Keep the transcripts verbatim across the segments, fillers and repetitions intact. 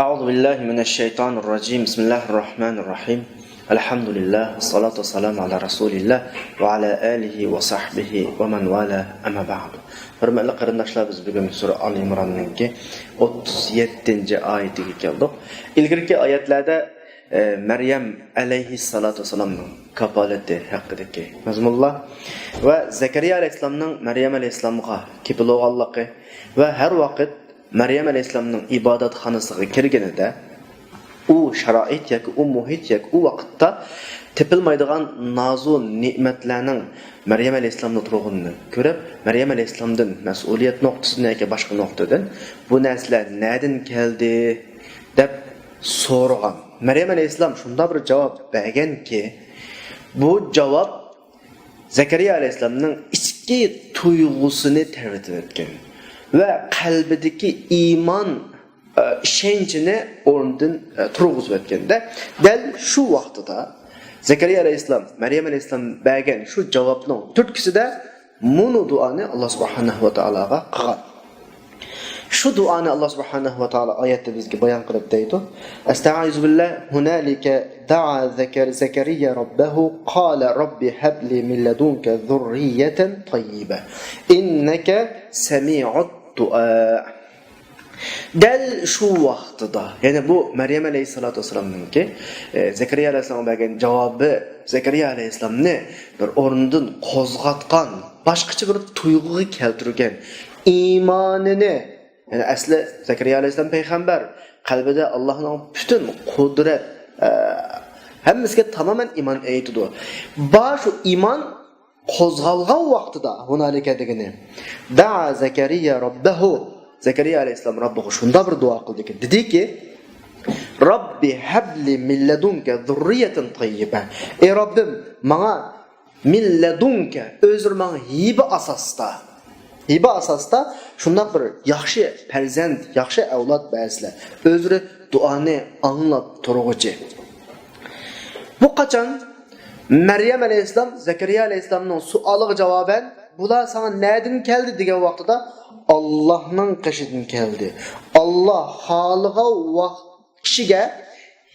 أعوذ بالله من الشيطان الرجيم. بسم الله الرحمن الرحيم. الحمد لله، والصلاة والسلام على رسول الله وعلى آله وصحبه ومن والاه، أما بعد. ھۆرمەتلىك قېرىنداشلار، بىز بۈگۈن سۈرە ئال ئىمراننىڭكى ئوتتۇز يەتتىنچى ئايىتىگە كەلدۇق. ئىلگىرىكى ئايەتلەردە، ئە، مەريەم ئەلەيھىسسالاتۇ ۋەسسالامنىڭ كاپالىتى ھەققىدىكى مەزمۇنلار ۋە زەكەرىيا ئەلەيھىسسالامنىڭ مەريەم ئەلەيھىسسالامغا كېپىل بولغانلىقى ۋە ھەر ۋاقىت مەريەم ئەلەيھىسسالامنىڭ ئىبادەتخانىسىغا كىرگىنىدە، ئۇ شارائىت ياكى ئۇ مۇھىت ياكى ئۇ ۋاقىتتا تېپىلمايدىغان نازۇ نېمەتلەرنىڭ مەريەم ئەلەيھىسسالامدا تۇرغىنىنى كۆرۈپ، مەريەم ئەلەيھىسسالامدىن مەسئۇلىيەت نۇقتىسىدىن ياكى باشقا نۇقتىدىن بۇ نەرسىلەر نەدىن كەلدى دەپ سورىغان. مەريەم ئەلەيھىسسالام شۇنداق بىر جاۋاب بەرگەنكى، بۇ جاۋاب زەكەرىيا ئەلەيھىسسالامنىڭ ئىچكى تۇيغۇسىنى تەربىتىۋەتكەن ۋە قەلبىدىكى ئىمان، ئە، ئىشەنچىنى ئورنىدىن، ئە، تۇرغۇزۇۋەتكەندە، دەل شۇ ۋاقتىدا زەكەرىيا ئەلەيھىسسالام مەريەم ئەلەيھىسسالام بەرگەن شۇ جاۋابنىڭ تۈرتكىسىدە مۇنۇ دۇئانى ئاللا سۇبھانەھۇ ۋە تائالاغا قىلغان. شۇ دۇئانى ئاللا سۇبھانەھۇ ۋە تائالا ئايەتتە بىزگە بايان قىلىپ دەيدۇ. ئەستەئىزۇ بىللا، ھۇنالىكە دەئا زەكەر-، زەكەرىيا رەببەھۇ، قالە رەببى ھەبلى مىن لەدۇنكە زۇررىيەتەن تەييىبە، ئىننەكە سەمىئۇد دۇئا. دەل شۇ ۋاقتىدا، يەنى بۇ مەريەم ئەلەيھىسسالاتۇ ۋەسسالامنىڭكى، ئە، زەكەرىيا ئەلەيھىسسالامغا بەرگەن جاۋابى زەكەرىيا ئەلەيھىسسالامنى بىر ئورنىدىن قوزغاتقان، باشقىچە بىر تۇيغۇغا كەلتۈرگەن، ئىمانىنى، يەنى ئەسلى زەكەرىيا ئەلەيھىسسالام پەيغەمبەر، قەلبىدە ئاللانىڭ پۈتۈن قۇدرەت، ئە، ھەممىسىگە تامامەن ئىمان ئېيتىدۇ. بار شۇ ئىمان قوزغالغان ۋاقتىدا، ھۇنالىكە دېگىنى، دەئا زەكەرىيا رەببەھۇ، زەكەرىيا ئەلەيھىسسالام رەببىغا شۇنداق بىر دۇئا قىلدىكى، دېدىكى، رەببى ھەبلى مىن لەدۇنكە زۇررىيەتەن تەييىبە. ئەي رەببىم، ماڭا مىن لەدۇنكە، ئۆزۈڭ ماڭا ھىبە ئاساستا، ھىبە ئاساستا شۇنداق بىر ياخشى پەرزەنت، ياخشى ئەۋلاد بەرسىلە. ئۆزلىرى دۇئانى ئاڭلاپ تۇرغۇچى. بۇ قاچان؟ مەريەم ئەلەيھىسسالام زەكەرىيا ئەلەيھىسسالامنىڭ سوئالىغا جاۋابەن، بۇلار ساڭا نەدىن كەلدى دېگەن ۋاقتىدا، ئاللاھنىڭ قېشىدىن كەلدى. ئاللاھ خالىغان ۋاقىت كىشىگە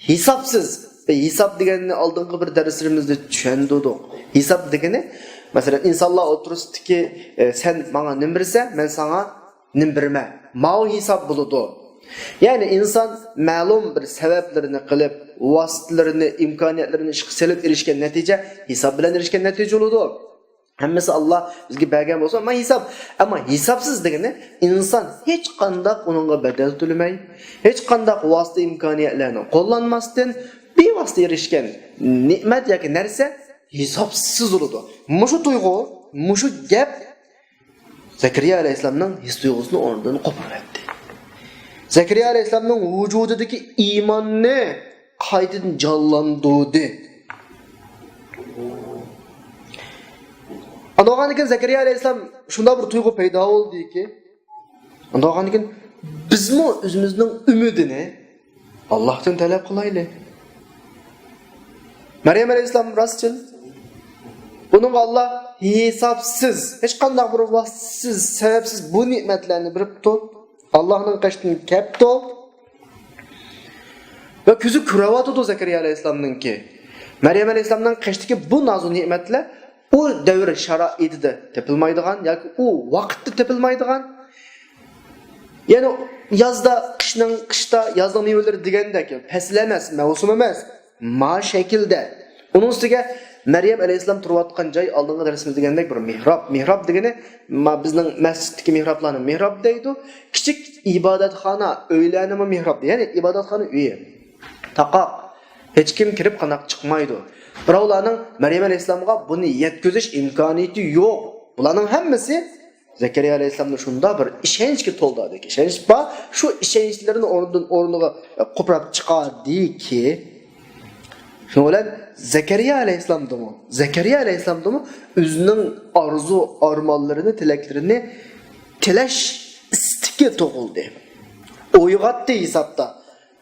ھېسابسىز، ھېساب دېگەننى ئالدىنقى بىر دەرسلىرىمىزدە چۈشەندۈردۇق. ھېساب دېگىنى، مەسىلەن، ئىنسانلار ئوتتۇرىسىدىكى، ئە، سەن ماڭا نېمە بېرىسەن، مەن ساڭا نېمە بېرىمەن. ماۋۇ ھېساب بولىدۇ. يەنى ئىنسان مەلۇم بىر سەۋەبلىرىنى قىلىپ، ۋاسىتىلىرىنى، ئىمكانىيەتلىرىنى ئىشقا سېلىپ ئېرىشكەن نەتىجە ھېساب بىلەن ئېرىشكەن نەتىجە بولىدۇ. ھەممىسى ئاللا بىزگە بەرگەن بولسا، ئەمما ھېساب. ئەمما ھېسابسىز دېگىنى ئىنسان ھېچقانداق ئۇنىڭغا بەدەل تۆلىمەي، ھېچقانداق ۋاسىتە ئىمكانىيەتلەرنى قوللانماستىن بىۋاسىتە ئېرىشكەن نېمەت ياكى نەرسە ھېسابسىز بولىدۇ. مۇشۇ تۇيغۇ، مۇشۇ گەپ زەكەرىيا ئەلەيھىسسالامنىڭ ھېس تۇيغۇسىنى ئورنىدىن قوپۇرۇۋەتتى. زەكەرىيا ئەلەيھىسسالامنىڭ ۋۇجۇدىدىكى ئىماننى قايتىدىن جانلاندۇردى. ئاندىن كېيىن زەكەرىيا ئەلەيھىسسالام شۇنداق بىر تۇيغۇ پەيدا بولدىكى، ئاندىن كېيىن بىزمۇ ئۆزىمىزنىڭ ئۈمىدىنى ئاللاھتىن تەلەپ قىلايلى. مەريەم ئەلەيھىسسالام راستچىل. ئۇنىڭغا ئاللا ھېسابسىز، ھېچقانداق بىر ۋاسىتىسىز، سەۋەبسىز بۇ نېمەتلەرنى بېرىپتۇ. ئاللاھنىڭ قېشىدىن كەپتۇ. ۋە كۆزى كۆرۈۋاتىدۇ زەكەرىيا ئەلەيھىسسالامنىڭكى. مەريەم ئەلەيھىسسالامنىڭ قېشىدىكى بۇ نازۇ نېمەتلەر ئۇ دەۋر شارائىتىدا تېپىلمايدىغان ياكى ئۇ ۋاقىتتا تېپىلمايدىغان، يەنى يازدا، قىشنىڭ، قىشتا يازنىڭ مېۋىلىرى دېگەندەك پەسىل ئەمەس، مەۋسۇم ئەمەس، ما شەكىلدە. ئۇنىڭ ئۈستىگە مەريەم ئەلەيھىسسالام تۇرۇۋاتقان جاي، ئالدىنقى دەرسىمىزدە دېگەندەك، بىر مېھراب. مېھراب دېگىنى ما بىزنىڭ مەسچىتتىكى مېھرابلارنى مېھراب دەيدۇ. كىچىك ئىبادەتخانا، ئۆيلەرنىمۇ مېھراب دەيدۇ. يەنى ئىبادەتخانا ئۆيى. تاقاق. ھېچكىم كىرىپ قانداق چىقمايدۇ. بىراۋلارنىڭ مەريەم ئەلەيھىسسالامغا بۇنى يەتكۈزۈش ئىمكانىيىتى يوق. بۇلارنىڭ ھەممىسى زەكەرىيا ئەلەيھىسسالامدا شۇنداق بىر ئىشەنچكە تولدى، ئىشەنچ بار، شۇ ئىشەنچلىرىنى ئورنىدىن ئورنىغا قوپۇراپ چىقاردىكى، شۇنىڭ بىلەن زەكەرىيا ئەلەيھىسسالامدىمۇ، زەكەرىيا ئەلەيھىسسالامدىمۇ ئۆزىنىڭ ئارزۇ، ئارمانلىرىنى، تىلەكلىرىنى تىلەش ئىستىكى تۇغۇلدى. ئويغاتتى ھېسابتا.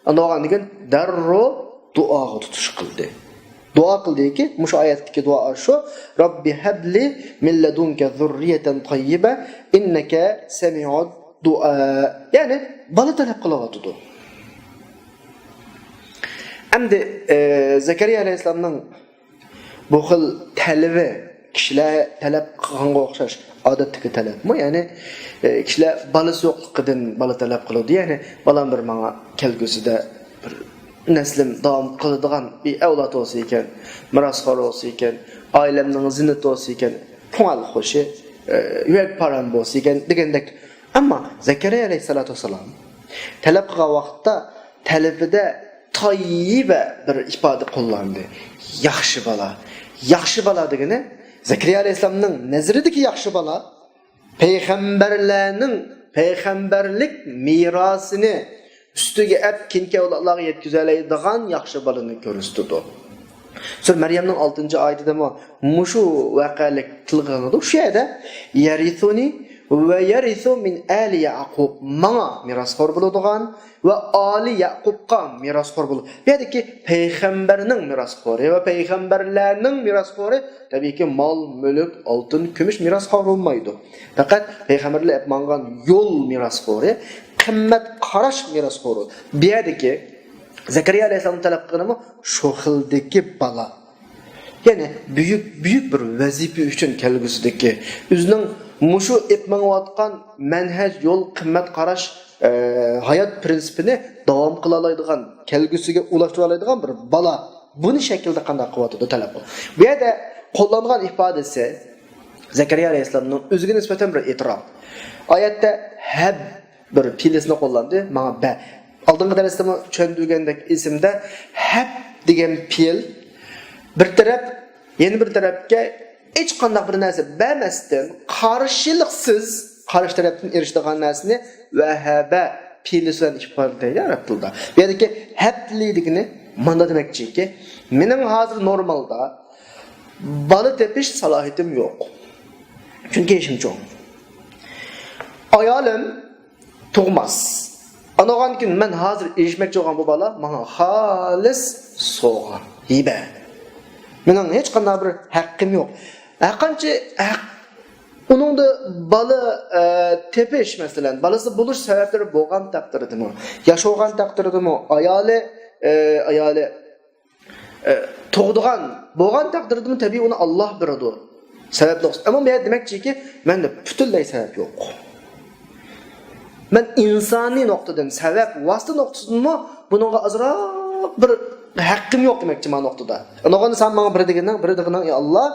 ئاندىن كېيىن دەررۇ دۇئاغا تۇتۇش قىلدى. دۇئا قىلدىكى، مۇشۇ ئايەتتىكى دۇئا شۇ، رەببى ھەبلى مىن لەدۇنكە زۇررىيەتەن تەييىبە، ئىننەكە سەمىئۇد دۇئا. يەنى بالا تەلەپ قىلىۋاتىدۇ. ئەمدى، ئە، زەكەرىيا ئەلەيھىسسالامنىڭ بۇ خىل تەلىپى، كىشىلەر تەلەپ قىلغانغا ئوخشاش ئادەتتىكى تەلەپمۇ، يەنى، ئە، كىشىلەر بالىسى يوقلۇقىدىن بالا تەلەپ قىلىدۇ، يەنى بالام بىر ماڭا كەلگۈسىدە بىر نەسلىم داۋام قىلىدىغان بىر ئەۋلاد بولسا ئىكەن، مىراسخور بولسا ئىكەن، ئائىلەمنىڭ زىننىتى بولسا ئىكەن، كۆڭۈل خۇشى، ئە، يۈرەك پارام بولسا ئىكەن دېگەندەك. ئەمما زەكەرىيا ئەلەيھىسسالاتۇ ۋەسسالام تەلەپ قىلغان ۋاقىتتا تەلىپىدە تايىبە بىر ئىپادە قوللاندى. ياخشى بالا. ياخشى بالا دېگىنى زەكەرىيا ئەلەيھىسسالامنىڭ نەزىرىدىكى ياخشى بالا پەيغەمبەرلەرنىڭ، پەيغەمبەرلىك مىراسىنى ئۈستىگە ئەپ كېيىنكى ئەۋلادلارغا يەتكۈزەلەيدىغان ياخشى بالىنى كۆرسىتىدۇ. سۈرە مەريەمنىڭ ئالتىنچى ئايىتىدىمۇ مۇشۇ ۋەقەلىك تىلغا ئېلىنىدۇ. شۇ يەردە يەرىسۇنى ۋە يەرىسۇ مىن ئالى يەقۇب، ماڭا مىراسخور بولىدىغان ۋە ئالى يەقۇبقا مىراسخور بولۇپ. بۇ يەردىكى پەيغەمبەرنىڭ مىراسخورى ۋە پەيغەمبەرلەرنىڭ مىراسخورى، تەبىئىيكى، مال، مۈلۈك، ئالتۇن، كۈمۈش مىراسخور بولمايدۇ. پەقەت پەيغەمبەرلەر ئېلىپ ماڭغان يول مىراسخورى، قىممەت قاراش مىراسخورى. بۇ يەردىكى زەكەرىيا ئەلەيھىسسالام تەلەپ قىلغىنىمۇ شۇ خىلدىكى بالا. يەنى بۈيۈك، بۈيۈك بىر ۋەزىپە ئۈچۈن كەلگۈسىدىكى ئۆزىنىڭ مۇشۇ ئېلىپ مېڭىۋاتقان مەنھەج، يول، قىممەت قاراش، ئە، ھايات پىرىنسىپىنى داۋام قىلالايدىغان، كەلگۈسىگە ئۇلاشتۇرالايدىغان بىر بالا. بۇنى شەكىلدە قانداق قىلىۋاتىدۇ تەلەپ قىل. بۇ يەردە قوللانغان ئىپادىسى زەكەرىيا ئەلەيھىسسالامنىڭ ئۆزىگە نىسبەتەن بىر ئېتىراپ. ئايەتتە ھەب بىر پېئىلىسىنى قوللاندى، ماڭا بە. ئالدىنقى دەرستىمۇ چۈشەندۈرگەندەك ئېسىمدە، ھەب دېگەن پېئىل بىر تەرەپ يەنە بىر تەرەپكە ھېچقانداق بىر نەرسە بەرمەستىن، قارشىلىقسىز قارشى تەرەپتىن ئېرىشىدىغان نەرسىنى ۋەھەبە پېئىلى بىلەن ئىپادىلەيدۇ ئەرەب تىلىدا. بۇ يەردىكى ھەب دېگىنى مانا دېمەكچىكى، مېنىڭ ھازىر نورمالدا بالا تېپىش سالاھىيىتىم يوق. چۈنكى يېشىم چوڭ. ئايالىم تۇغماس. ئانىغاندىن كېيىن مەن ھازىر ئېرىشمەكچى بولغان بۇ بالا ماڭا خالىس سوۋغا، ھىبە. مېنىڭ ھېچقانداق بىر ھەققىم يوق. ھەرقانچە ھەق، ئۇنىڭدا بالا، ئە، تېپىش، مەسىلەن، بالىسى بولۇش سەۋەبلىرى بولغان تەقدىردىمۇ، ياش بولغان تەقدىردىمۇ، ئايالى، ئە، ئايالى ئە، تۇغىدىغان بولغان تەقدىردىمۇ، تەبىئىي، ئۇنى ئاللاھ بېرىدۇ. سەۋەب نۇقتىسى. ئەمما بۇ يەردە دېمەكچىكى، مەندە پۈتۈنلەي سەۋەب يوق. مەن ئىنسانىي نۇقتىدىن، سەۋەب، ۋاسىتە نۇقتىسىدىنمۇ بۇنىڭغا ئازراق بىر ھەققىم يوق دېمەكچى مانا نۇقتىدا. ئۇنىڭغا سەن ماڭا بىر دېگىنىڭ، بىر دېگىنىڭ، يا ئاللاھ،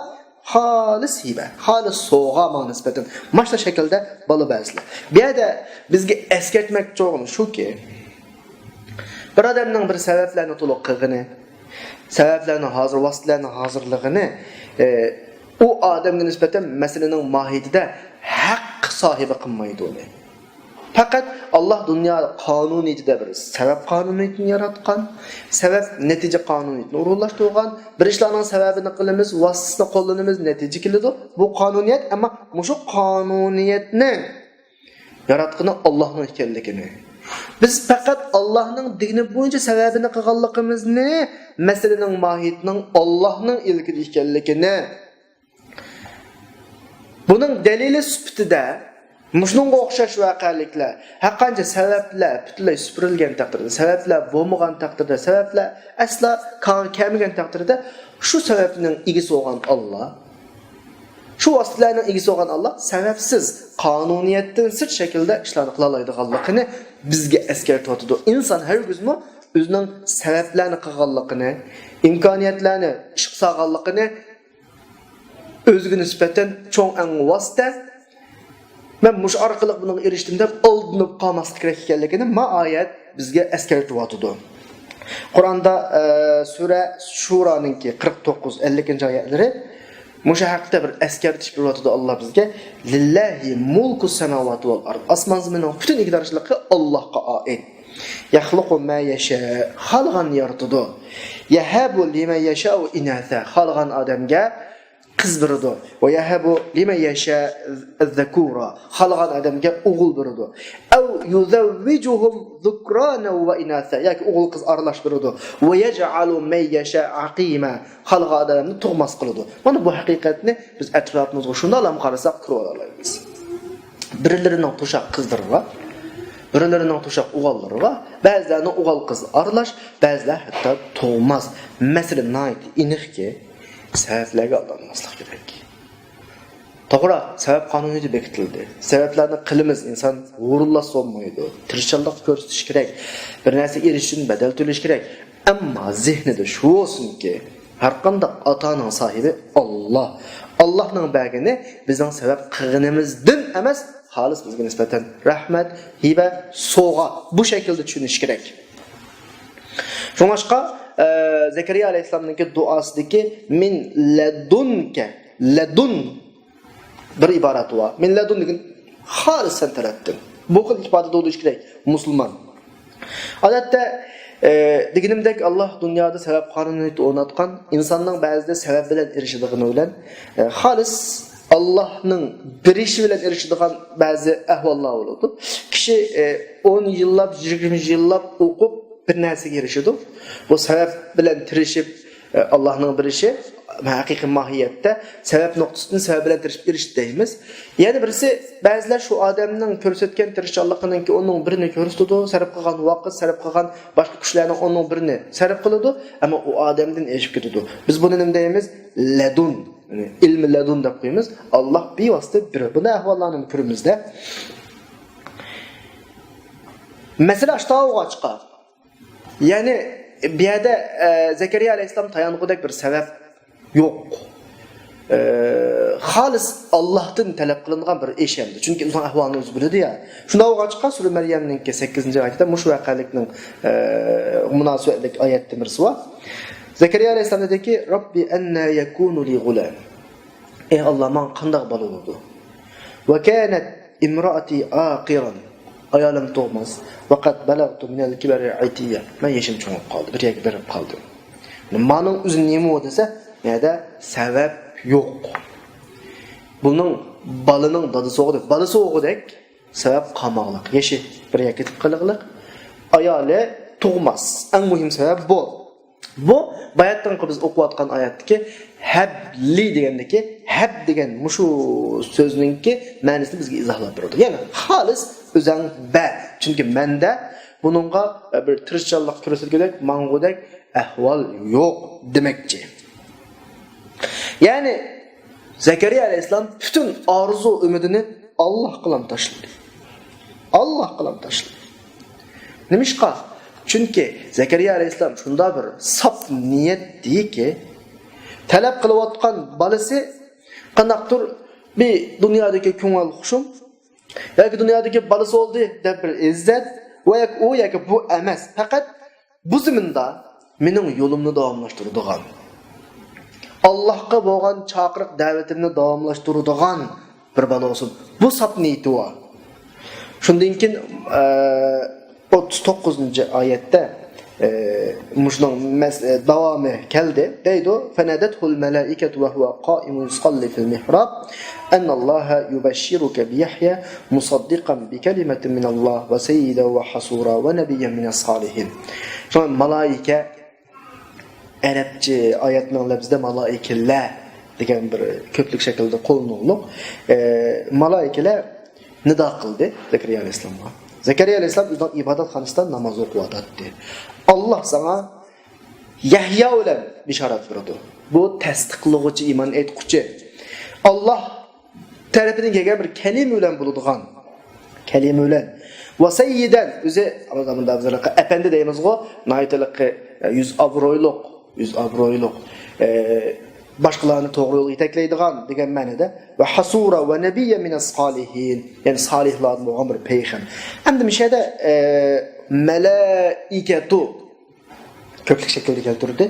خالىس ھىبە، خالىس سوۋغا ماڭا نىسبەتەن. ماشۇنداق شەكىلدە بالا بەرسىلەر. بۇ يەردە بىزگە ئەسكەرتمەكچى بولغىنى شۇكى، بىر ئادەمنىڭ بىر سەۋەبلەرنى تولۇق قىلغىنى، سەۋەبلەرنى ھازىر، ۋاسىتىلەرنى ھازىرلىغىنى، ئە، ئۇ ئادەمگە نىسبەتەن مەسىلىنىڭ ماھىيىتىدە ھەق ساھىبى قىلمايدۇ ئۇنى. پەقەت ئاللاھ دۇنيا قانۇنىيىتىدە بىر سەۋەب قانۇنىيىتىنى ياراتقان، سەۋەب نەتىجە قانۇنىيىتىنى ئورۇنلاشتۇرغان، بىر ئىشلارنىڭ سەۋەبىنى قىلىمىز، ۋاسىتىسىنى قوللىنىمىز، نەتىجە كېلىدۇ. بۇ قانۇنىيەت، ئەمما مۇشۇ قانۇنىيەتنىڭ ياراتقىنى ئاللاھنىڭ ئىكەنلىكىنى، بىز پەقەت ئاللاھنىڭ دېگىنى بويىچە سەۋەبىنى قىلغانلىقىمىزنى، مەسىلىنىڭ ماھىيىتىنىڭ ئاللاھنىڭ ئىلكىدە ئىكەنلىكىنى، بۇنىڭ دەلىلى سۈپىتىدە مۇشۇنىڭغا ئوخشاش ۋەقەلىكلەر، ھەرقانچە سەۋەبلەر پۈتۈنلەي سۈپۈرۈلگەن تەقدىردە، سەۋەبلەر بولمىغان تەقدىردە، سەۋەبلەر ئەسلا كارغا كەلمىگەن تەقدىردە، شۇ سەۋەبنىڭ ئىگىسى بولغان ئاللاھ، شۇ ۋاسىتىلەرنىڭ ئىگىسى بولغان ئاللاھ سەۋەبسىز، قانۇنىيەتتىن سىرت شەكىلدە ئىشلارنى قىلالايدىغانلىقىنى بىزگە ئەسكەرتىۋاتىدۇ. ئىنسان ھەرگىزمۇ ئۆزىنىڭ سەۋەبلەرنى قىلغانلىقىنى، ئىمكانىيەتلەرنى ئىشقا سالغانلىقىنى، ئۆزىگە نىسبەتەن چوڭ ئەڭ ۋاسىتە، مەن مۇشۇ ئارقىلىق بۇنىڭغا ئېرىشتىم دەپ ئالدىنىپ قالماسلىق كېرەك ئىكەنلىكىنى ما ئايەت بىزگە ئەسكەرتىۋاتىدۇ. قۇرئاندا، ئە، سۈرە شۇرانىڭكى قىرىق توققۇز، ئەللىكىنچى ئايەتلىرى مۇشۇ ھەقتە بىر ئەسكەرتىش بېرىۋاتىدۇ ئاللاھ بىزگە. لىللاھى مۇلكۇس ساماۋاتى ۋەل ئارض. ئاسمان زېمىننىڭ پۈتۈن ئىگىدارچىلىقى ئاللاھقا ئائىت. يەخلۇقۇ ما يەشا، خالىغاننى يارىتىدۇ. يەھەبۇ لىمەن يەشائۇ ئىناسا، خالىغان ئادەمگە قىز بېرىدۇ. ۋە يەھەبۇ لىمەن يەشا زەكۇرا، خالىغان ئادەمگە ئوغۇل بېرىدۇ. ئەۋ يۇزەۋۋىجۇھۇم زۇكرانا ۋە ئىناسا، ياكى ئوغۇل قىز ئارىلاش بېرىدۇ. ۋە يەجئەلۇ مەن يەشا ئەقىما، خالىغان ئادەمنى تۇغماس قىلىدۇ. مانا بۇ ھەقىقەتنى بىز ئەتراپىمىزغا شۇنداقلام قارىساق كۆرۈۋالالايمىز. بىرلىرىنىڭ توشاق قىزلىرى بار. بىرلىرىنىڭ توشاق ئوغۇللىرى بار، بەزىلەرنىڭ ئوغۇل قىز ئارىلاش، بەزىلەر ھەتتا تۇغماس. مەسىلە ناھايىتى ئېنىقكى، سەۋەبلەرگە ئالدانماسلىق كېرەك. توغرا، سەۋەب قانۇنىيىتى بېكىتىلدى. سەۋەبلەرنى قىلىمىز، ئىنسان ھۇرۇنلاشسا بولمايدۇ. تىرىشچانلىق كۆرسىتىش كېرەك. بىر نەرسە ئېرىشىش ئۈچۈن بەدەل تۆلەش كېرەك. ئەمما زېھنىدە شۇ بولسۇنكى، ھەرقانداق ئاتانىڭ ساھىبى ئاللا. ئاللانىڭ بەرگىنى بىزنىڭ سەۋەب قىلغىنىمىزدىن ئەمەس، خالىس بىزگە نىسبەتەن رەھمەت، ھىبە، سوۋغا، بۇ شەكىلدە چۈشىنىش كېرەك. شۇڭلاشقا، ئە، زەكەرىيا ئەلەيھىسسالامنىڭكى دۇئاسىدىكى «مىن لەدۇنكە»، لەدۇن بىر ئىبارەت بار. «مىن لەدۇن» دېگەن خالىس سەن تەرەپتىن. بۇ خىل ئىپادىدە بولۇش كېرەك مۇسۇلمان. ئادەتتە، ئە، دېگىنىمدەك، ئاللا دۇنيادا سەۋەب قانۇنىيىتى ئورناتقان، ئىنساننىڭ بەزىدە سەۋەب بىلەن ئېرىشىدىغىنى بىلەن، ئە، خالىس ئاللانىڭ بېرىشى بىلەن ئېرىشىدىغان بەزى ئەھۋاللار بولىدۇ. كىشى، ئە، ئون يىللاپ، يىگىرمە يىللاپ ئوقۇپ بىر نەرسىگە ئېرىشىدۇ. بۇ سەۋەب بىلەن تىرىشىپ، ئە، ئاللانىڭ بېرىشى ھەقىقىي ماھىيەتتە سەۋەب نۇقتىسىدىن سەۋەب بىلەن تىرىشىپ ئېرىشتى دەيمىز. يەنە بىرسى، بەزىلەر شۇ ئادەمنىڭ كۆرسەتكەن تىرىشچانلىقىنىڭكى ئوننىڭ بىرىنى كۆرسىتىدۇ، سەرپ قىلغان ۋاقىت، سەرپ قىلغان باشقا كۈچلەرنىڭ ئوننىڭ بىرىنى سەرپ قىلىدۇ، ئەمما ئۇ ئادەمدىن ئېشىپ كېتىدۇ. بىز بۇنى نېمە دەيمىز؟ لەدۇن. يەنى ئىلمى لەدۇن دەپ قويىمىز. ئاللا بىۋاسىتە بېرىدۇ. بۇنداق ئەھۋاللارنى كۆرىمىزدە. مەسىلە ئاشتا بولغاچقا، يەنى بۇ يەردە، ئە، زەكەرىيا ئەلەيھىسسالام تايانغۇدەك بىر سەۋەب يوق. ئە، خالىس ئاللاھتىن تەلەپ قىلىنغان بىر ئىش ئەمدى. چۈنكى ئۆزىنىڭ ئەھۋالىنى ئۆزى بىلىدۇ يا. شۇنداق بولغاچقا، سۈرە مەريەمنىڭكى سەككىزىنچى ئايىتىدە مۇشۇ ۋەقەلىكنىڭ، ئە، مۇناسىۋەتلىك ئايەتتىن بىرسى بار. زەكەرىيا ئەلەيھىسسالام دېدىكى، «رەببى ئەننە يەكۇنۇ لى غۇلام.» ئەي ئاللا، ماڭا قانداق بالا بولىدۇ؟ «ۋە كانەت ئىمرائەتى ئاقىرەن.» ئايالىم تۇغماس. «ۋە قەد بەلەغتۇ مىنەل كىبەرى ئىتىييە.» مەن يېشىم چوڭىيىپ قالدى، بىر يەرگە بېرىپ قالدىم. مانىڭ ئۆزى نېمە دېسە، مەدە سەۋەب يوق. بۇنىڭ بالىنىڭ دادىسى بولغۇدەك، بالىسى بولغۇدەك سەۋەب قالماقلىق. يېشى بىر يەرگە كېتىپ قالىقلىق. ئايالى تۇغماس. ئەڭ مۇھىم سەۋەب بۇ. بۇ باياتتىنقى بىز ئوقۇۋاتقان ئايەتتىكى ھەبلى دېگەندىكى ھەب دېگەن مۇشۇ سۆزنىڭكى مەنىسىنى بىزگە ئىزاھلاپ بېرىدۇ. يەنى خالىس ئۆزەڭ بەر. چۈنكى مەندە بۇنىڭغا بىر تىرىشچانلىق كۆرسەتكۈدەك، ماڭغۇدەك ئەھۋال يوق دېمەكچى. يەنى زەكەرىيا ئەلەيھىسسالام پۈتۈن ئارزۇ ئۈمىدىنى ئاللاھقىلا تاشلىدى. ئاللاھقىلا تاشلىدى. نېمىشقا؟ چۈنكى زەكەرىيا ئەلەيھىسسالام شۇنداق بىر ساپ نىيەتتىكى، تەلەپ قىلىۋاتقان بالىسى قانداقتۇر بىر دۇنيادىكى كۆڭۈل خۇشۇم ياكى دۇنيادىكى بالىسى بولدى دەپ بىر ئىززەت ۋە ياكى ئۇ ياكى بۇ ئەمەس. پەقەت بۇ زېمىندا مېنىڭ يولۇمنى داۋاملاشتۇرىدىغان، ئاللاھقا بولغان چاقىرىق دەۋىتىمنى داۋاملاشتۇرىدىغان بىر بالا بولسۇن. بۇ ساپ نىيىتى بار. شۇندىن كېيىن، ئە، ئوتتۇز توققۇزىنچى ئايەتتە، ئە، مۇشۇنىڭ مەس-، ئە، داۋامى كەلدى. دەيدۇ، فنادته الملائكة وهو قائم يصلي في المحراب أن الله يبشرك بيحيى مصدقا بكلمة من الله وسيدا وحصورا ونبيا من الصالحين. شۇڭا مالائىكە ئەرەبچە ئايەتنىڭ لەپزىدە مالائىكىلەر دېگەن بىر كۆپلۈك شەكىلدە قوللىنىلىدۇ. ئە، مالائىكىلەر نىدا قىلدى زەكەرىيا ئەلەيھىسسالامغا. زەكەرىيا ئەلەيھىسسالام ئۆزىنىڭ ئىبادەتخانىسىدا ناماز ئوقۇۋاتاتتى. ئاللا ساڭا يەھيا بىلەن بېشارەت بېرىدۇ. بۇ تەستىقلىغۇچى، ئىمان ئېيتقۇچى. ئاللا تەرىپىدىن كەلگەن بىر كەلىمە بىلەن بولىدىغان. كەلىمە بىلەن. ۋە سەييىدەن، ئۆزى ئەپەندى دەيمىزغۇ، ناھايىتى يۈز ئابرويلۇق، يۈز ئابرويلۇق، ئە، باشقىلارنى توغرا يولغا يېتەكلەيدىغان دېگەن مەنىدە. ۋە ھەسۇرا ۋە نەبىييە مىنەس سالىھىن، يەنى سالىھلاردىن بولغان بىر پەيغەمبەر. ئەمدى مۇشۇ يەردە، ئە، مەلائىكەتۇ كۆپلۈك شەكىلدە كەلتۈردى.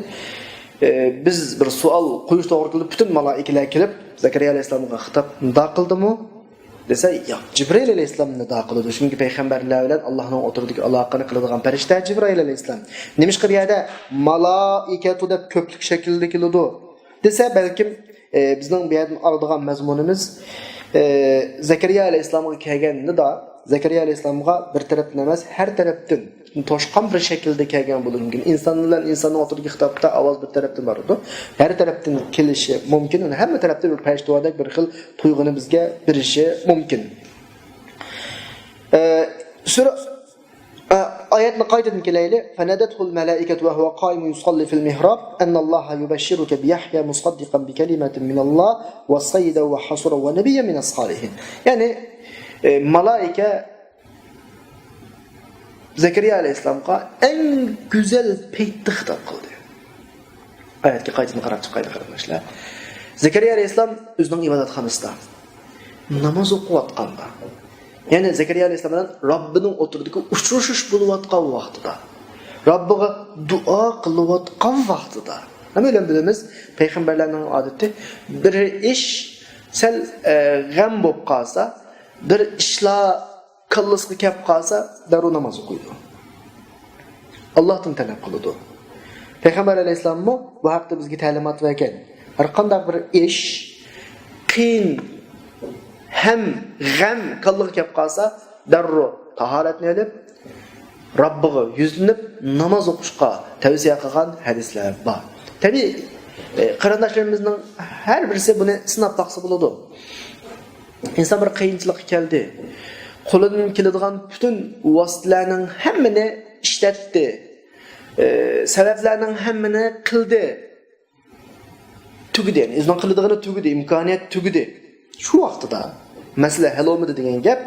ئە، بىز بىر سوئال قويۇش توغرا كېلىدۇ. پۈتۈن مالائىكىلەر كېلىپ زەكەرىيا ئەلەيھىسسالامغا خىتاب نىدا قىلدىمۇ دېسە، ياق، جىبرىئىل ئەلەيھىسسالام نىدا قىلىدۇ. چۈنكى پەيغەمبەرلەر بىلەن ئاللاھنىڭ ئوتتۇرىدىكى ئالاقىنى قىلىدىغان پەرىشتە جىبرىئىل ئەلەيھىسسالام. نېمىشقا بۇ يەردە مالائىكەتۇ دەپ كۆپلۈك شەكىلدە كېلىدۇ دېسە، بەلكىم، ئە، بىزنىڭ بۇ يەردىن ئالىدىغان مەزمۇنىمىز، ئە، زەكەرىيا ئەلەيھىسسالامغا كەلگەن نىدا، زەكەرىيا ئەلەيھىسسالامغا بىر تەرەپتىن ئەمەس، ھەر تەرەپتىن توشقان بىر شەكىلدە كەلگەن بولۇشى مۇمكىن. ئىنسان بىلەن ئىنساننىڭ ئوتتۇرىدىكى خىتابتا ئاۋاز بىر تەرەپتىن بارىدۇ. ھەر تەرەپتىن كېلىشى مۇمكىن. ئۇنى ھەممە تەرەپتىن بىر پەرىشتىۋاردەك بىر خىل تۇيغۇنى بىزگە بېرىشى مۇمكىن. ئە، سۈرە ئايەتنى قايتىدىن كېلەيلى. فنادته الملائكة وهو قائم يصلي في المحراب أن الله يبشرك بيحيى مصدقا بكلمة من الله وسيدا وحصورا ونبيا من الصالحين. يەنى، ئە، مالايىكە زەكەرىيا ئەلەيھىسسالامغا ئەڭ گۈزەل پەيتتە خىتاب قىلدى. ئايەتكە قايتىدىن قاراپ چىقايلى، قېرىنداشلار. زەكەرىيا ئەلەيھىسسالام ئۆزىنىڭ ئىبادەتخانىسىدا ناماز ئوقۇۋاتقاندا، يەنى زەكەرىيا ئەلەيھىسسالام بىلەن رەببىنىڭ ئوتتۇرىدىكى ئۇچرىشىش بولۇۋاتقان ۋاقتىدا، رەببىگە دۇئا قىلىۋاتقان ۋاقتىدا، ھەممەيلەن بىلىمىز، پەيغەمبەرلەرنىڭ ئادىتى، بىر ئىش سەل، ئە، غەم بولۇپ قالسا، بىر ئىشلار كاللىسىغا كەپ قالسا، دەررۇ ناماز ئوقۇيدۇ. ئاللاھتىن تەلەپ قىلىدۇ. پەيغەمبەر ئەلەيھىسسالاممۇ بۇ ھەقتە بىزگە تەلىمات بەرگەن. ھەر قانداق بىر ئىش قىيىن ھەم غەم كاللىغا كەپ قالسا، دەررۇ تاھارەتنى ئېلىپ، رەببىغا يۈزلىنىپ ناماز ئوقۇشقا تەۋسىيە قىلغان ھەدىسلەر بار. تەبىئىي، ئە، قېرىنداشلىرىمىزنىڭ ھەر بىرسى بۇنى سىناپ باقسا بولىدۇ. ئىنسان بىر قىيىنچىلىققا كەلدى. قولىدىن كېلىدىغان پۈتۈن ۋاسىتىلەرنىڭ ھەممىنى ئىشلەتتى. ئى، سەۋەبلەرنىڭ ھەممىنى قىلدى. تۈگىدى، يەنى ئۆزىنىڭ قىلىدىغىنى تۈگىدى، ئىمكانىيەت تۈگىدى. شۇ ۋاقتىدا مەسىلە ھەل بولمىدى دېگەن گەپ.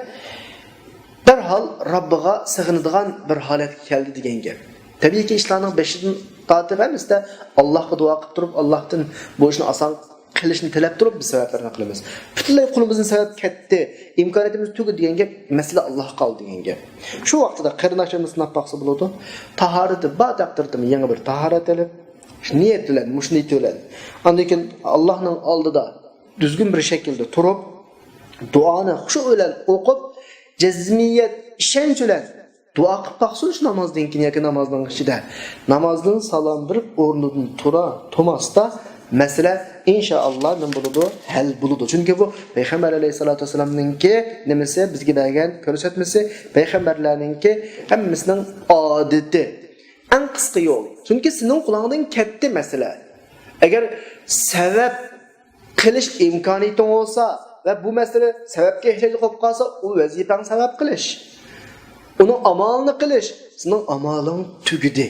دەرھال رەببىغا سېغىنىدىغان بىر ھالەتكە كەلدى دېگەن گەپ. تەبىئىيكى، ئىشلارنىڭ بېشىدىن تارتىپ ھەممىسىدە ئاللاھقا دۇئا قىلىپ تۇرۇپ، ئاللاھتىن بۇ ئىشنى ئاسان قىلىشنى تىلەپ تۇرۇپ بىز سەۋەبلەرنى قىلىمىز. پۈتۈنلەي قولىمىزدىن سەۋەب كەتتى، ئىمكانىيىتىمىز تۈگىدى دېگەن گەپ، مەسىلە ئاللاھقا قالدى دېگەن گەپ. شۇ ۋاقتىدا قېرىنداشلىرىمىز سىناپ باقسا بولىدۇ. تاھارىتى بار تەقدىردىمۇ يېڭى بىر تاھارەت ئېلىپ، نىيەت بىلەن، مۇشۇ نىيىتى بىلەن، ئاندىن كېيىن ئاللاھنىڭ ئالدىدا دۈزگۈن بىر شەكىلدە تۇرۇپ، دۇئانى خۇشۇ بىلەن ئوقۇپ، جەزمىيەت، ئىشەنچ بىلەن دۇئا قىلىپ باقسۇن شۇ نامازدىن كېيىن ياكى نامازنىڭ ئىچىدە. نامازدىن سالام بېرىپ، ئورنىدىن تۇرا، تۇرماستا، مەسىلە، ئىنشائاللا، نېمە بولىدۇ؟ ھەل بولىدۇ. چۈنكى بۇ پەيغەمبەر ئەلەيھىسسالاتۇ ۋەسسالامنىڭكى نېمىسى، بىزگە بەرگەن كۆرسەتمىسى، پەيغەمبەرلەرنىڭكى ھەممىسىنىڭ ئادىتى. ئەڭ قىسقا يول. چۈنكى سېنىڭ قولۇڭدىن كەتتى مەسىلە. ئەگەر سەۋەب قىلىش ئىمكانىيىتىڭ بولسا ۋە بۇ مەسىلە سەۋەبكە ئېھتىياجلىق بولۇپ قالسا، ئۇ ۋەزىپەڭ سەۋەب قىلىش. ئۇنىڭ ئامالىنى قىلىش، سېنىڭ ئامالىڭ تۈگىدى.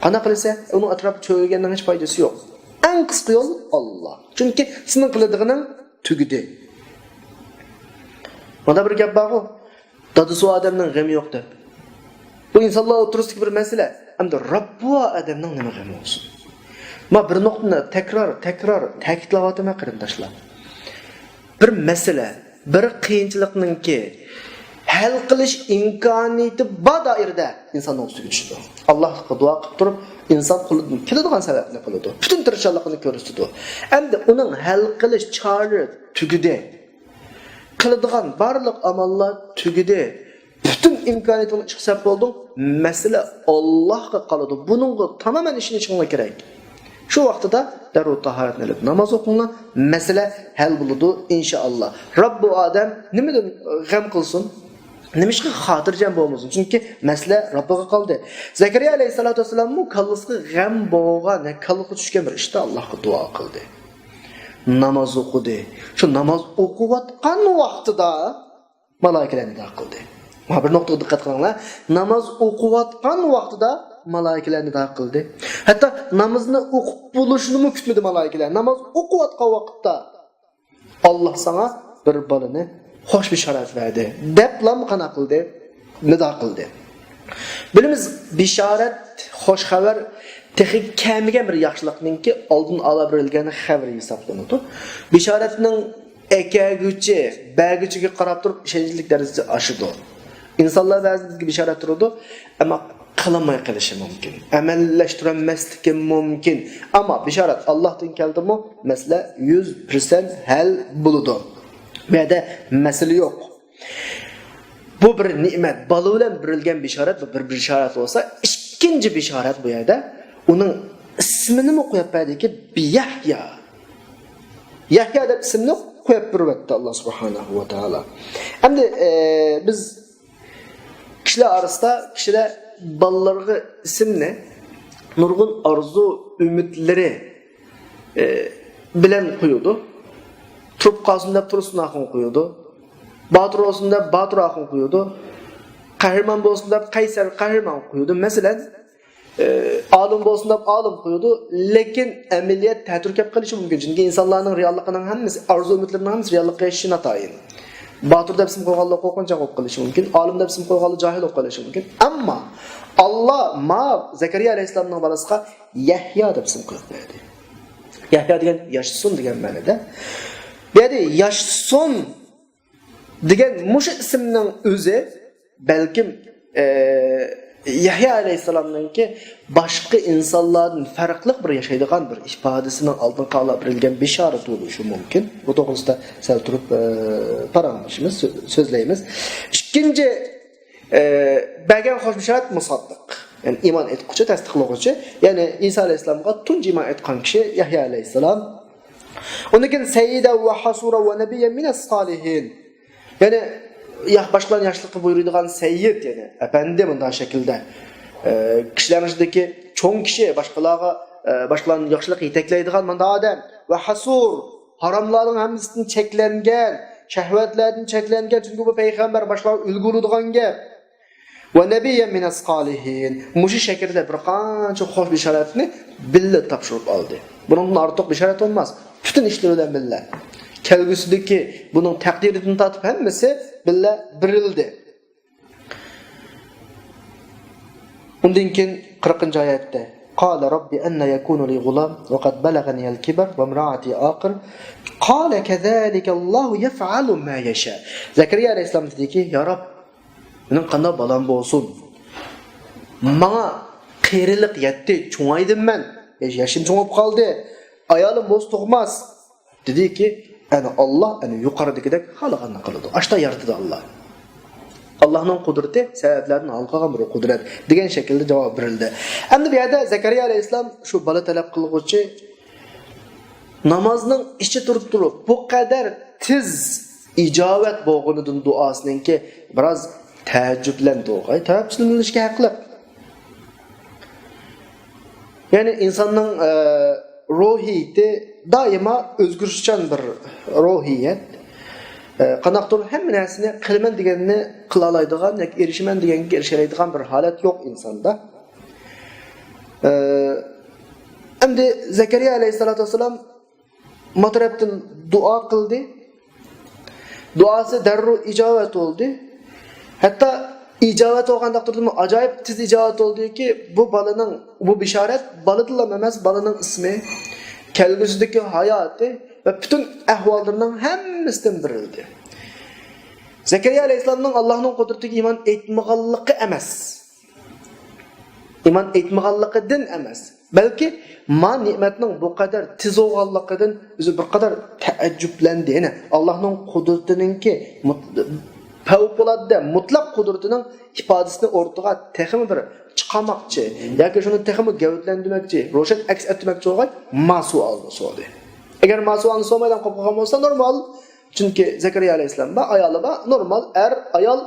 قانداق قىلىسەن؟ ئۇنىڭ ئەتراپىدا چۆرىگەننىڭ ھېچ پايدىسى يوق. ئەڭ قىسقا يول ئاللا. چۈنكى سېنىڭ قىلىدىغىنىڭ تۈگىدى. مانا بىر گەپ بارغۇ، دادىسى ئادەمنىڭ غېمى يوق دەپ. بۇ ئىنسانلار ئوتتۇرىسىدىكى بىر مەسىلە. ئەمدى رەببى ئادەمنىڭ نېمە غېمى بولسۇن؟ ما بىر نۇقتىنى تەكرار، تەكرار تەكىتلەۋاتىمەن، قېرىنداشلار. بىر مەسىلە، بىر قىيىنچىلىقنىڭكى ھەل قىلىش ئىمكانىيىتى بار دائىرىدە ئىنساننىڭ ئۈستىگە چۈشىدۇ. ئاللاھقا دۇئا قىلىپ تۇرۇپ، ئىنسان قولىدىن كېلىدىغان سەۋەبنى قىلىدۇ. پۈتۈن تىرىشچانلىقىنى كۆرسىتىدۇ. ئەمدى ئۇنىڭ ھەل قىلىش چارىسى تۈگىدى. قىلىدىغان بارلىق ئاماللار تۈگىدى. پۈتۈن ئىمكانىيىتىڭنى ئىشقا سەرپ قىلدىڭ. مەسىلە ئاللاھقا قالىدۇ. بۇنىڭغا تامامەن ئىشىنىشىڭلار كېرەك. شۇ ۋاقتىدا دەررۇ تاھارەتنى ئېلىپ ناماز ئوقۇڭلار. مەسىلە ھەل بولىدۇ، ئىنشائاللا. رەببۇ ئادەم نېمىدىن غەم قىلسۇن؟ نېمىشقا خاتىرجەم بولمىسۇن؟ چۈنكى مەسىلە رەببىگە قالدى. زەكەرىيا ئەلەيھىسسالاتۇ ۋەسسالاممۇ كاللىسىغا غەم بولغان، كاللىغا چۈشكەن بىر ئىشتا ئاللاھقا دۇئا قىلدى. ناماز ئوقۇدى. شۇ ناماز ئوقۇۋاتقان ۋاقتىدا مالايىكىلەر نىدا قىلدى. مانا بىر نۇقتىغا دىققەت قىلىڭلار. ناماز ئوقۇۋاتقان ۋاقتىدا مالايىكىلەر نىدا قىلدى. ھەتتا نامىزىنى ئوقۇپ بولۇشىنىمۇ كۈتمىدى مالايىكىلەر. ناماز ئوقۇۋاتقان ۋاقىتتا، «ئاللا ساڭا بىر بالىنى خوش بېشارەت بەردى» دەپلا قانداق قىلدى؟ نىدا قىلدى. بىلىمىز، بېشارەت، خوش خەۋەر تېخى كەلمىگەن بىر ياخشىلىقنىڭكى ئالدىن ئالا بېرىلگەن خەۋىرى ھېسابلىنىدۇ. بېشارەتنىڭ ئەكەلگۈچى، بەرگۈچىگە قاراپ تۇرۇپ ئىشەنچلىك دەرىجىسى ئاشىدۇ. ئىنسانلار بەزىدە بىزگە بېشارەت بېرىدۇ، ئەمما قىلالماي قېلىشى مۇمكىن، ئەمەللەشتۈرەلمەسلىكى مۇمكىن. ئەمما بېشارەت ئاللاھتىن كەلدىمۇ، مەسىلە يۈز پىرسەنت ھەل بولىدۇ. بۇ يەردە مەسىلە يوق. بۇ بىر نېمەت، بالا بىلەن بېرىلگەن بېشارەت، بۇ بىر بېشارەت بولسا، ئىككىنچى بېشارەت بۇ يەردە ئۇنىڭ ئىسمىنىمۇ قويۇپ بەردىكى، بىيەھيا. يەھيا دەپ ئىسىمنى قويۇپ بېرىۋەتتى ئاللا سۇبھانەھۇ ۋە تائالا. ئەمدى، ئە، بىز كىشىلەر ئارىسىدا كىشىلەر بالىلىرىغا ئىسىمنى نۇرغۇن ئارزۇ ئۈمىدلىرى، ئە، بىلەن قويىدۇ. تۇرۇپ قالسۇن دەپ تۇرسۇن ئاخۇن قويىدۇ. باتۇر بولسۇن دەپ باتۇر ئاخۇن قويىدۇ. قەھرىمان بولسۇن دەپ قەيسەر قەھرىمان قويىدۇ، مەسىلەن. ئالىم بولسۇن دەپ ئالىم قويىدۇ، لېكىن ئەمەلىيەت تەتۈر كەپ قېلىشى مۇمكىن. چۈنكى ئىنسانلارنىڭ رېئاللىقىنىڭ ھەممىسى، ئارزۇ ئۈمىدلىرىنىڭ ھەممىسى رېئاللىققا ئېشىشى ناتايىن. باتۇر دەپ ئىسىم قويغانلار قورقۇنچاق بولۇپ قېلىشى مۇمكىن، ئالىم دەپ ئىسىم قويغانلار جاھىل بولۇپ قېلىشى مۇمكىن. ئەمما ئاللا ما زەكەرىيا ئەلەيھىسسالامنىڭ بالىسىغا يەھيا دەپ ئىسىم قويۇپ بەردى. يەھيا دېگەن ياشىسۇن دېگەن مەنىدە. بۇ يەردە ياشىسۇن دېگەن مۇشۇ ئىسىمنىڭ ئۆزى بەلكىم، ئە، يەھيا ئەلەيھىسسالامنىڭكى باشقا ئىنسانلاردىن پەرقلىق بىر ياشايدىغان بىر ئىپادىسىنىڭ ئالدىنقى ھالدا بېرىلگەن بېشارىتى بولۇشى مۇمكىن. بۇ توغرىسىدا سەل تۇرۇپ، ئە، پاراڭلىشىمىز، سۆ-، سۆزلەيمىز. ئىككىنچى، ئە، بەرگەن خوش بېشارەت مۇساددىق. يەنى ئىمان ئېيتقۇچى، تەستىقلىغۇچى. يەنى ئىسا ئەلەيھىسسالامغا تۇنجى ئىمان ئېيتقان كىشى يەھيا ئەلەيھىسسالام. ئۇندىن كېيىن سەييىدەن ۋە ھەسۇرەن ۋە نەبىييەن مىنەس سالىھىن. يەنى يا-، باشقىلارنى ياخشىلىققا بۇيرۇيدىغان سەييىد، يەنى ئەپەندى مۇنداق شەكىلدە. ئە، كىشىلەرنىڭ ئىچىدىكى چوڭ كىشى، باشقىلارغا، ئە، باشقىلارنى ياخشىلىققا يېتەكلەيدىغان مۇنداق ئادەم. ۋە ھەسۇر، ھاراملارنىڭ ھەممىسىدىن چەكلەنگەن، شەھۋەتلەردىن چەكلەنگەن، چۈنكى بۇ پەيغەمبەر باشقىلارغا ئۈلگە بولىدىغان گەپ. ۋە نەبىييەن مىنەس سالىھىن. مۇشۇ شەكىلدە بىر قانچە خوش بېشارەتنى بىللە تاپشۇرۇپ ئالدى. بۇنىڭدىن ئارتۇق بېشارەت بولماس. پۈتۈن ئىشلىرى بىلەن بىللە. كەلگۈسىدىكى بۇنىڭ تەقدىرىدىن تارتىپ ھەممىسى بىللە بېرىلدى. ئۇندىن كېيىن قىرىقىنچى ئايەتتە، قال رب أنى يكون لي غلام وقد بلغني الكبر وامرأتي عاقر قال كذلك الله يفعل ما يشاء. زەكەرىيا ئەلەيھىسسالام دېدىكى، يا رەب، مېنىڭ قانداق بالام بولسۇن؟ ماڭا قېرىلىق يەتتى، چوڭايدىم مەن. ياش-، ياشىم چوڭىيىپ قالدى. ئايالىم بولسا تۇغماس. دېدىكى، ئەنە ئاللا، ئەنە يۇقىرىدىكىدەك خالىغاننى قىلىدۇ. ئاشتا يارىتىدۇ ئاللا. ئاللانىڭ قۇدرىتى سەۋەبلەردىن ھالقىغان بىر قۇدرەت دېگەن شەكىلدە جاۋاب بېرىلدى. ئەمدى بۇ يەردە زەكەرىيا ئەلەيھىسسالام شۇ بالا تەلەپ قىلغۇچى نامازنىڭ ئىچى تۇرۇپ تۇرۇپ، بۇ قەدەر تېز ئىجابەت بولغىنىدىن دۇئاسىنىڭكى بىراز تەئەججۈپلەندى. تەئەججۈپلىنىشكە ھەقلىق. يەنى ئىنساننىڭ، ئە، روھىيىتى دائىما ئۆزگىرىشچان بىر روھىيەت. ئە، قانداقتۇر ھەممە نەرسىنى قىلىمەن دېگەننى قىلالايدىغان ياكى ئېرىشىمەن دېگەنگە ئېرىشەلەيدىغان بىر ھالەت يوق ئىنساندا. ئە، ئەمدى زەكەرىيا ئەلەيھىسسالاتۇ ۋەسسالام ما تەرەپتىن دۇئا قىلدى. دۇئاسى دەررۇ ئىجابەت بولدى. ھەتتا ئىجابەت بولغان تەقدىردىمۇ ئاجايىپ تېز ئىجابەت بولدىكى، بۇ بالىنىڭ، بۇ بېشارەت بالىدىنلا ئەمەس، بالىنىڭ ئىسمى، كەلگۈسىدىكى ھاياتى ۋە پۈتۈن ئەھۋاللىرىنىڭ ھەممىسىدىن بېرىلدى. زەكەرىيا ئەلەيھىسسالامنىڭ ئاللاھنىڭ قۇدرىتىگە ئىمان ئېيتمىغانلىقى ئەمەس. ئىمان ئېيتمىغانلىقىدىن ئەمەس، بەلكى ما نېمەتنىڭ بۇ قەدەر تېز بولغانلىقىدىن ئۆزى بىر قەدەر تەئەججۈپلەندى. يەنى ئاللاھنىڭ قۇدرىتىنىڭكى مۇت-، پەۋقۇلئاددە مۇتلەق قۇدرىتىنىڭ ئىپادىسىنى ئورتىغا تېخىمۇ بىر چىقارماقچى ياكى شۇنى تېخىمۇ گەۋدىلەندۈرمەكچى، روشەن ئەكس ئەتتۈرمەكچى بولغاي، ما سوئالنى سورىدى. ئەگەر ما سوئالنى سورىمايدىغان قىلىپ قويغان بولسا نورمال. چۈنكى زەكەرىيا ئەلەيھىسسالام بار، ئايالى بار، نورمال ئەر، ئايال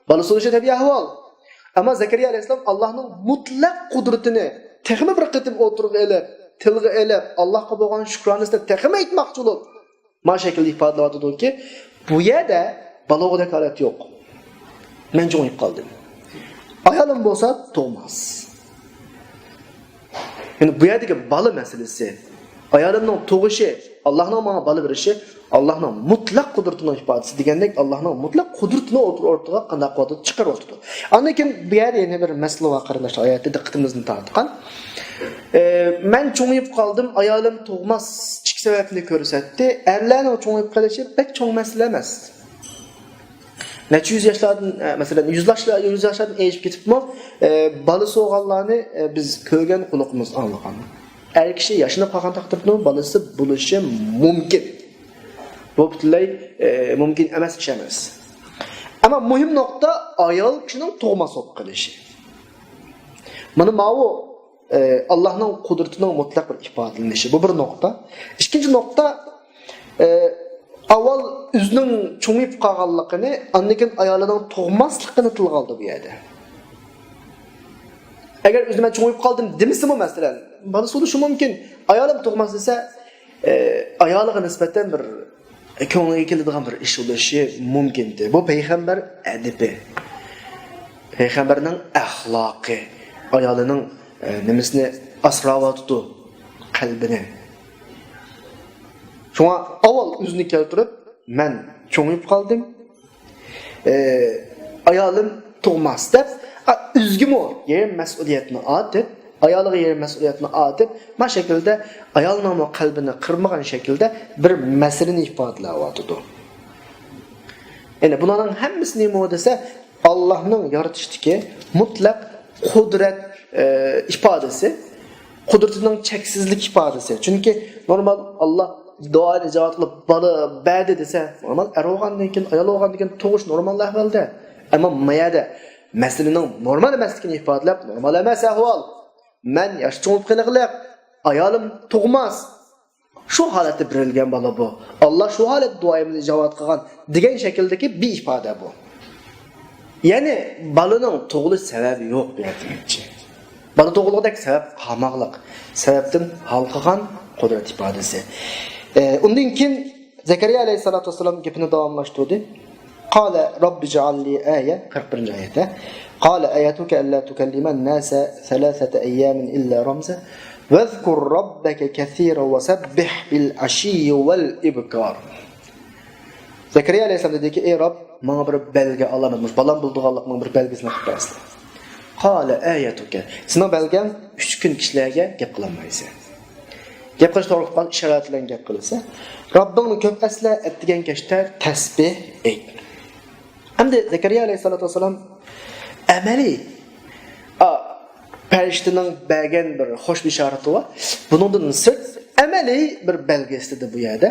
بالا سورىشى تەبىئىي ئەھۋال. ئەمما زەكەرىيا ئەلەيھىسسالام ئاللاھنىڭ مۇتلەق قۇدرىتىنى تېخىمۇ بىر قېتىم ئوتتۇرىغا ئېلىپ، تىلغا ئېلىپ، ئاللاھقا بولغان شۈكرانىسىنى تېخىمۇ ئېيتماقچى بولۇپ، ما شەكىلدە ئىپادىلەۋاتىدۇكى، بۇ يەردە بالىغا داكالەت يوق. مەن چوڭىيىپ قالدىم. ئايالىم بولسا تۇغماس. يەنى بۇ يەردىكى بالا مەسىلىسى، ئايالىمنىڭ تۇغۇشى، ئاللاھنىڭ ماڭا بالا بېرىشى، ئاللاھنىڭ مۇتلەق قۇدرىتىنىڭ ئىپادىسى دېگەندەك، ئاللاھنىڭ مۇتلەق قۇدرىتىنى ئوتتۇرا-، ئوتتۇرىغا قانداق قىلىۋاتىدۇ؟ چىقىرىۋاتىدۇ. ئاندىن كېيىن بۇ يەردە يەنە بىر مەسىلە بار، قېرىنداشلار، ئايەتتە دىققىتىمىزنى تارتقان. ئە، مەن چوڭىيىپ قالدىم، ئايالىم تۇغماس، ئىككى سەۋەبنى كۆرسەتتى. ئەرلەرنىڭ چوڭىيىپ قېلىشى بەك چوڭ مەسىلە ئەمەس. نەچچە يۈز ياشلاردىن، ئە، مەسىلەن، يۈز ياشلا-، يۈز ياشلاردىن ئېشىپ كېتىپمۇ، ئە، بالىسى بولغانلارنى، ئە، بىز كۆرگەن، قۇلىقىمىز ئاڭلىغان. ئەر كىشى ياشىنىپ قالغان تەقدىردىمۇ بالىسى بولۇشى مۇمكىن. بۇ پۈتۈنلەي، ئە، مۇمكىن ئەمەس ئىش ئەمەس. ئەمما مۇھىم نۇقتا ئايال كىشىنىڭ تۇغماس بولۇپ قېلىشى. مانا ماۋۇ ئە، ئاللاھنىڭ قۇدرىتىنىڭ مۇتلەق بىر ئىپادىلىنىشى. بۇ بىر نۇقتا. ئىككىنچى نۇقتا، ئە، ئاۋۋال ئۆزىنىڭ چوڭىيىپ قالغانلىقىنى، ئاندىن كېيىن ئايالىنىڭ تۇغماسلىقىنى تىلغا ئالدى بۇ يەردە. ئەگەر ئۆزى مەن چوڭىيىپ قالدىم دېمىسىمۇ، مەسىلەن، بالىسى بولۇشى مۇمكىن. ئايالىم تۇغماس دېسە، ئە، ئايالىغا نىسبەتەن بىر كۆڭلىگە كېلىدىغان بىر ئىش بولۇشى مۇمكىنتى. بۇ پەيغەمبەر ئەدىپى. پەيغەمبەرنىڭ ئەخلاقى، ئايالىنىڭ، ئە، نېمىسىنى ئاسراۋاتىدۇ، قەلبىنى. شۇڭا ئاۋۋال ئۆزىنى كەلتۈرۈپ، مەن چوڭىيىپ قالدىم، ئە، ئايالىم تۇغماس دەپ، ئا، ئۆزىگىمۇ يېرىم مەسئۇلىيەتنى ئارتىپ، ئايالىغا يېرىم مەسئۇلىيەتنى ئارتىپ، ما شەكىلدە ئايالنىڭمۇ قەلبىنى قىرمىغان شەكىلدە بىر مەسىلىنى ئىپادىلەۋاتىدۇ. يەنى بۇلارنىڭ ھەممىسى نېمە دېسە، ئاللاھنىڭ يارىتىشتىكى مۇتلەق قۇدرەت، ئە، ئىپادىسى، قۇدرىتىنىڭ چەكسىزلىك ئىپادىسى. چۈنكى نورمال ئاللاھ دۇئانى ئىجابەت قىلىپ، بالا بەردى دېسە، نورمال ئەر بولغاندىن كېيىن، ئايال بولغاندىن كېيىن تۇغۇش نورمال ئەھۋالدا. ئەمما ما يەردە مەسىلىنىڭ نورمال ئەمەسلىكىنى ئىپادىلەپ، نورمال ئەمەس ئەھۋال. مەن ياش چوڭىيىپ قېلىغلىق، ئايالىم تۇغماس. شۇ ھالەتتە بېرىلگەن بالا بۇ. ئاللاھ شۇ ھالەتتە دۇئايىمنى ئىجابەت قىلغان دېگەن شەكىلدىكى بىر ئىپادە بۇ. يەنى بالىنىڭ تۇغۇلۇش سەۋەبى يوق بۇ يەردە دېمەكچى. بالا تۇغۇلغۇدەك سەۋەب قالماقلىق. سەۋەبتىن ھالقىغان قۇدرەت ئىپادىسى. ئە، ئۇندىن كېيىن زەكەرىيا ئەلەيھىسسالاتۇ ۋەسسالام گېپىنى داۋاملاشتۇردى. قال رب اجعل لي آية، قىرىق بىرىنچى ئايەتتە. قال آيتك ألا تكلم الناس ثلاثة أيام إلا رمزا واذكر ربك كثيرا وسبح بالعشي والإبكار. زەكەرىيا ئەلەيھىسسالام دېدىكى، ئەي رەب، ماڭا بىر بەلگە، ئالامەت، مۇشۇ بالام بولىدىغانلىقنىڭ بىر بەلگىسىنى قىلىپ بەرسىلە. قال آيتك، سېنىڭ بەلگەڭ ئۈچ كۈن كىشىلەرگە گەپ قىلالمايسەن. گەپ قىلىش توغرا قىلغان ئىشارەت بىلەن گەپ قىلىسەن. رەببىڭنى كۆپ ئەسلە، ئەتىگەن كەچتە تەسبىھ ئېيت. ئەمدى زەكەرىيا ئەلەيھىسسالاتۇ ۋەسسالام ئەمەلىي، ئا، پەرىشتىنىڭ بەرگەن بىر خۇش بېشارىتى بار. بۇنىڭدىن سىرت ئەمەلىي بىر بەلگە ئىستىدى بۇ يەردە.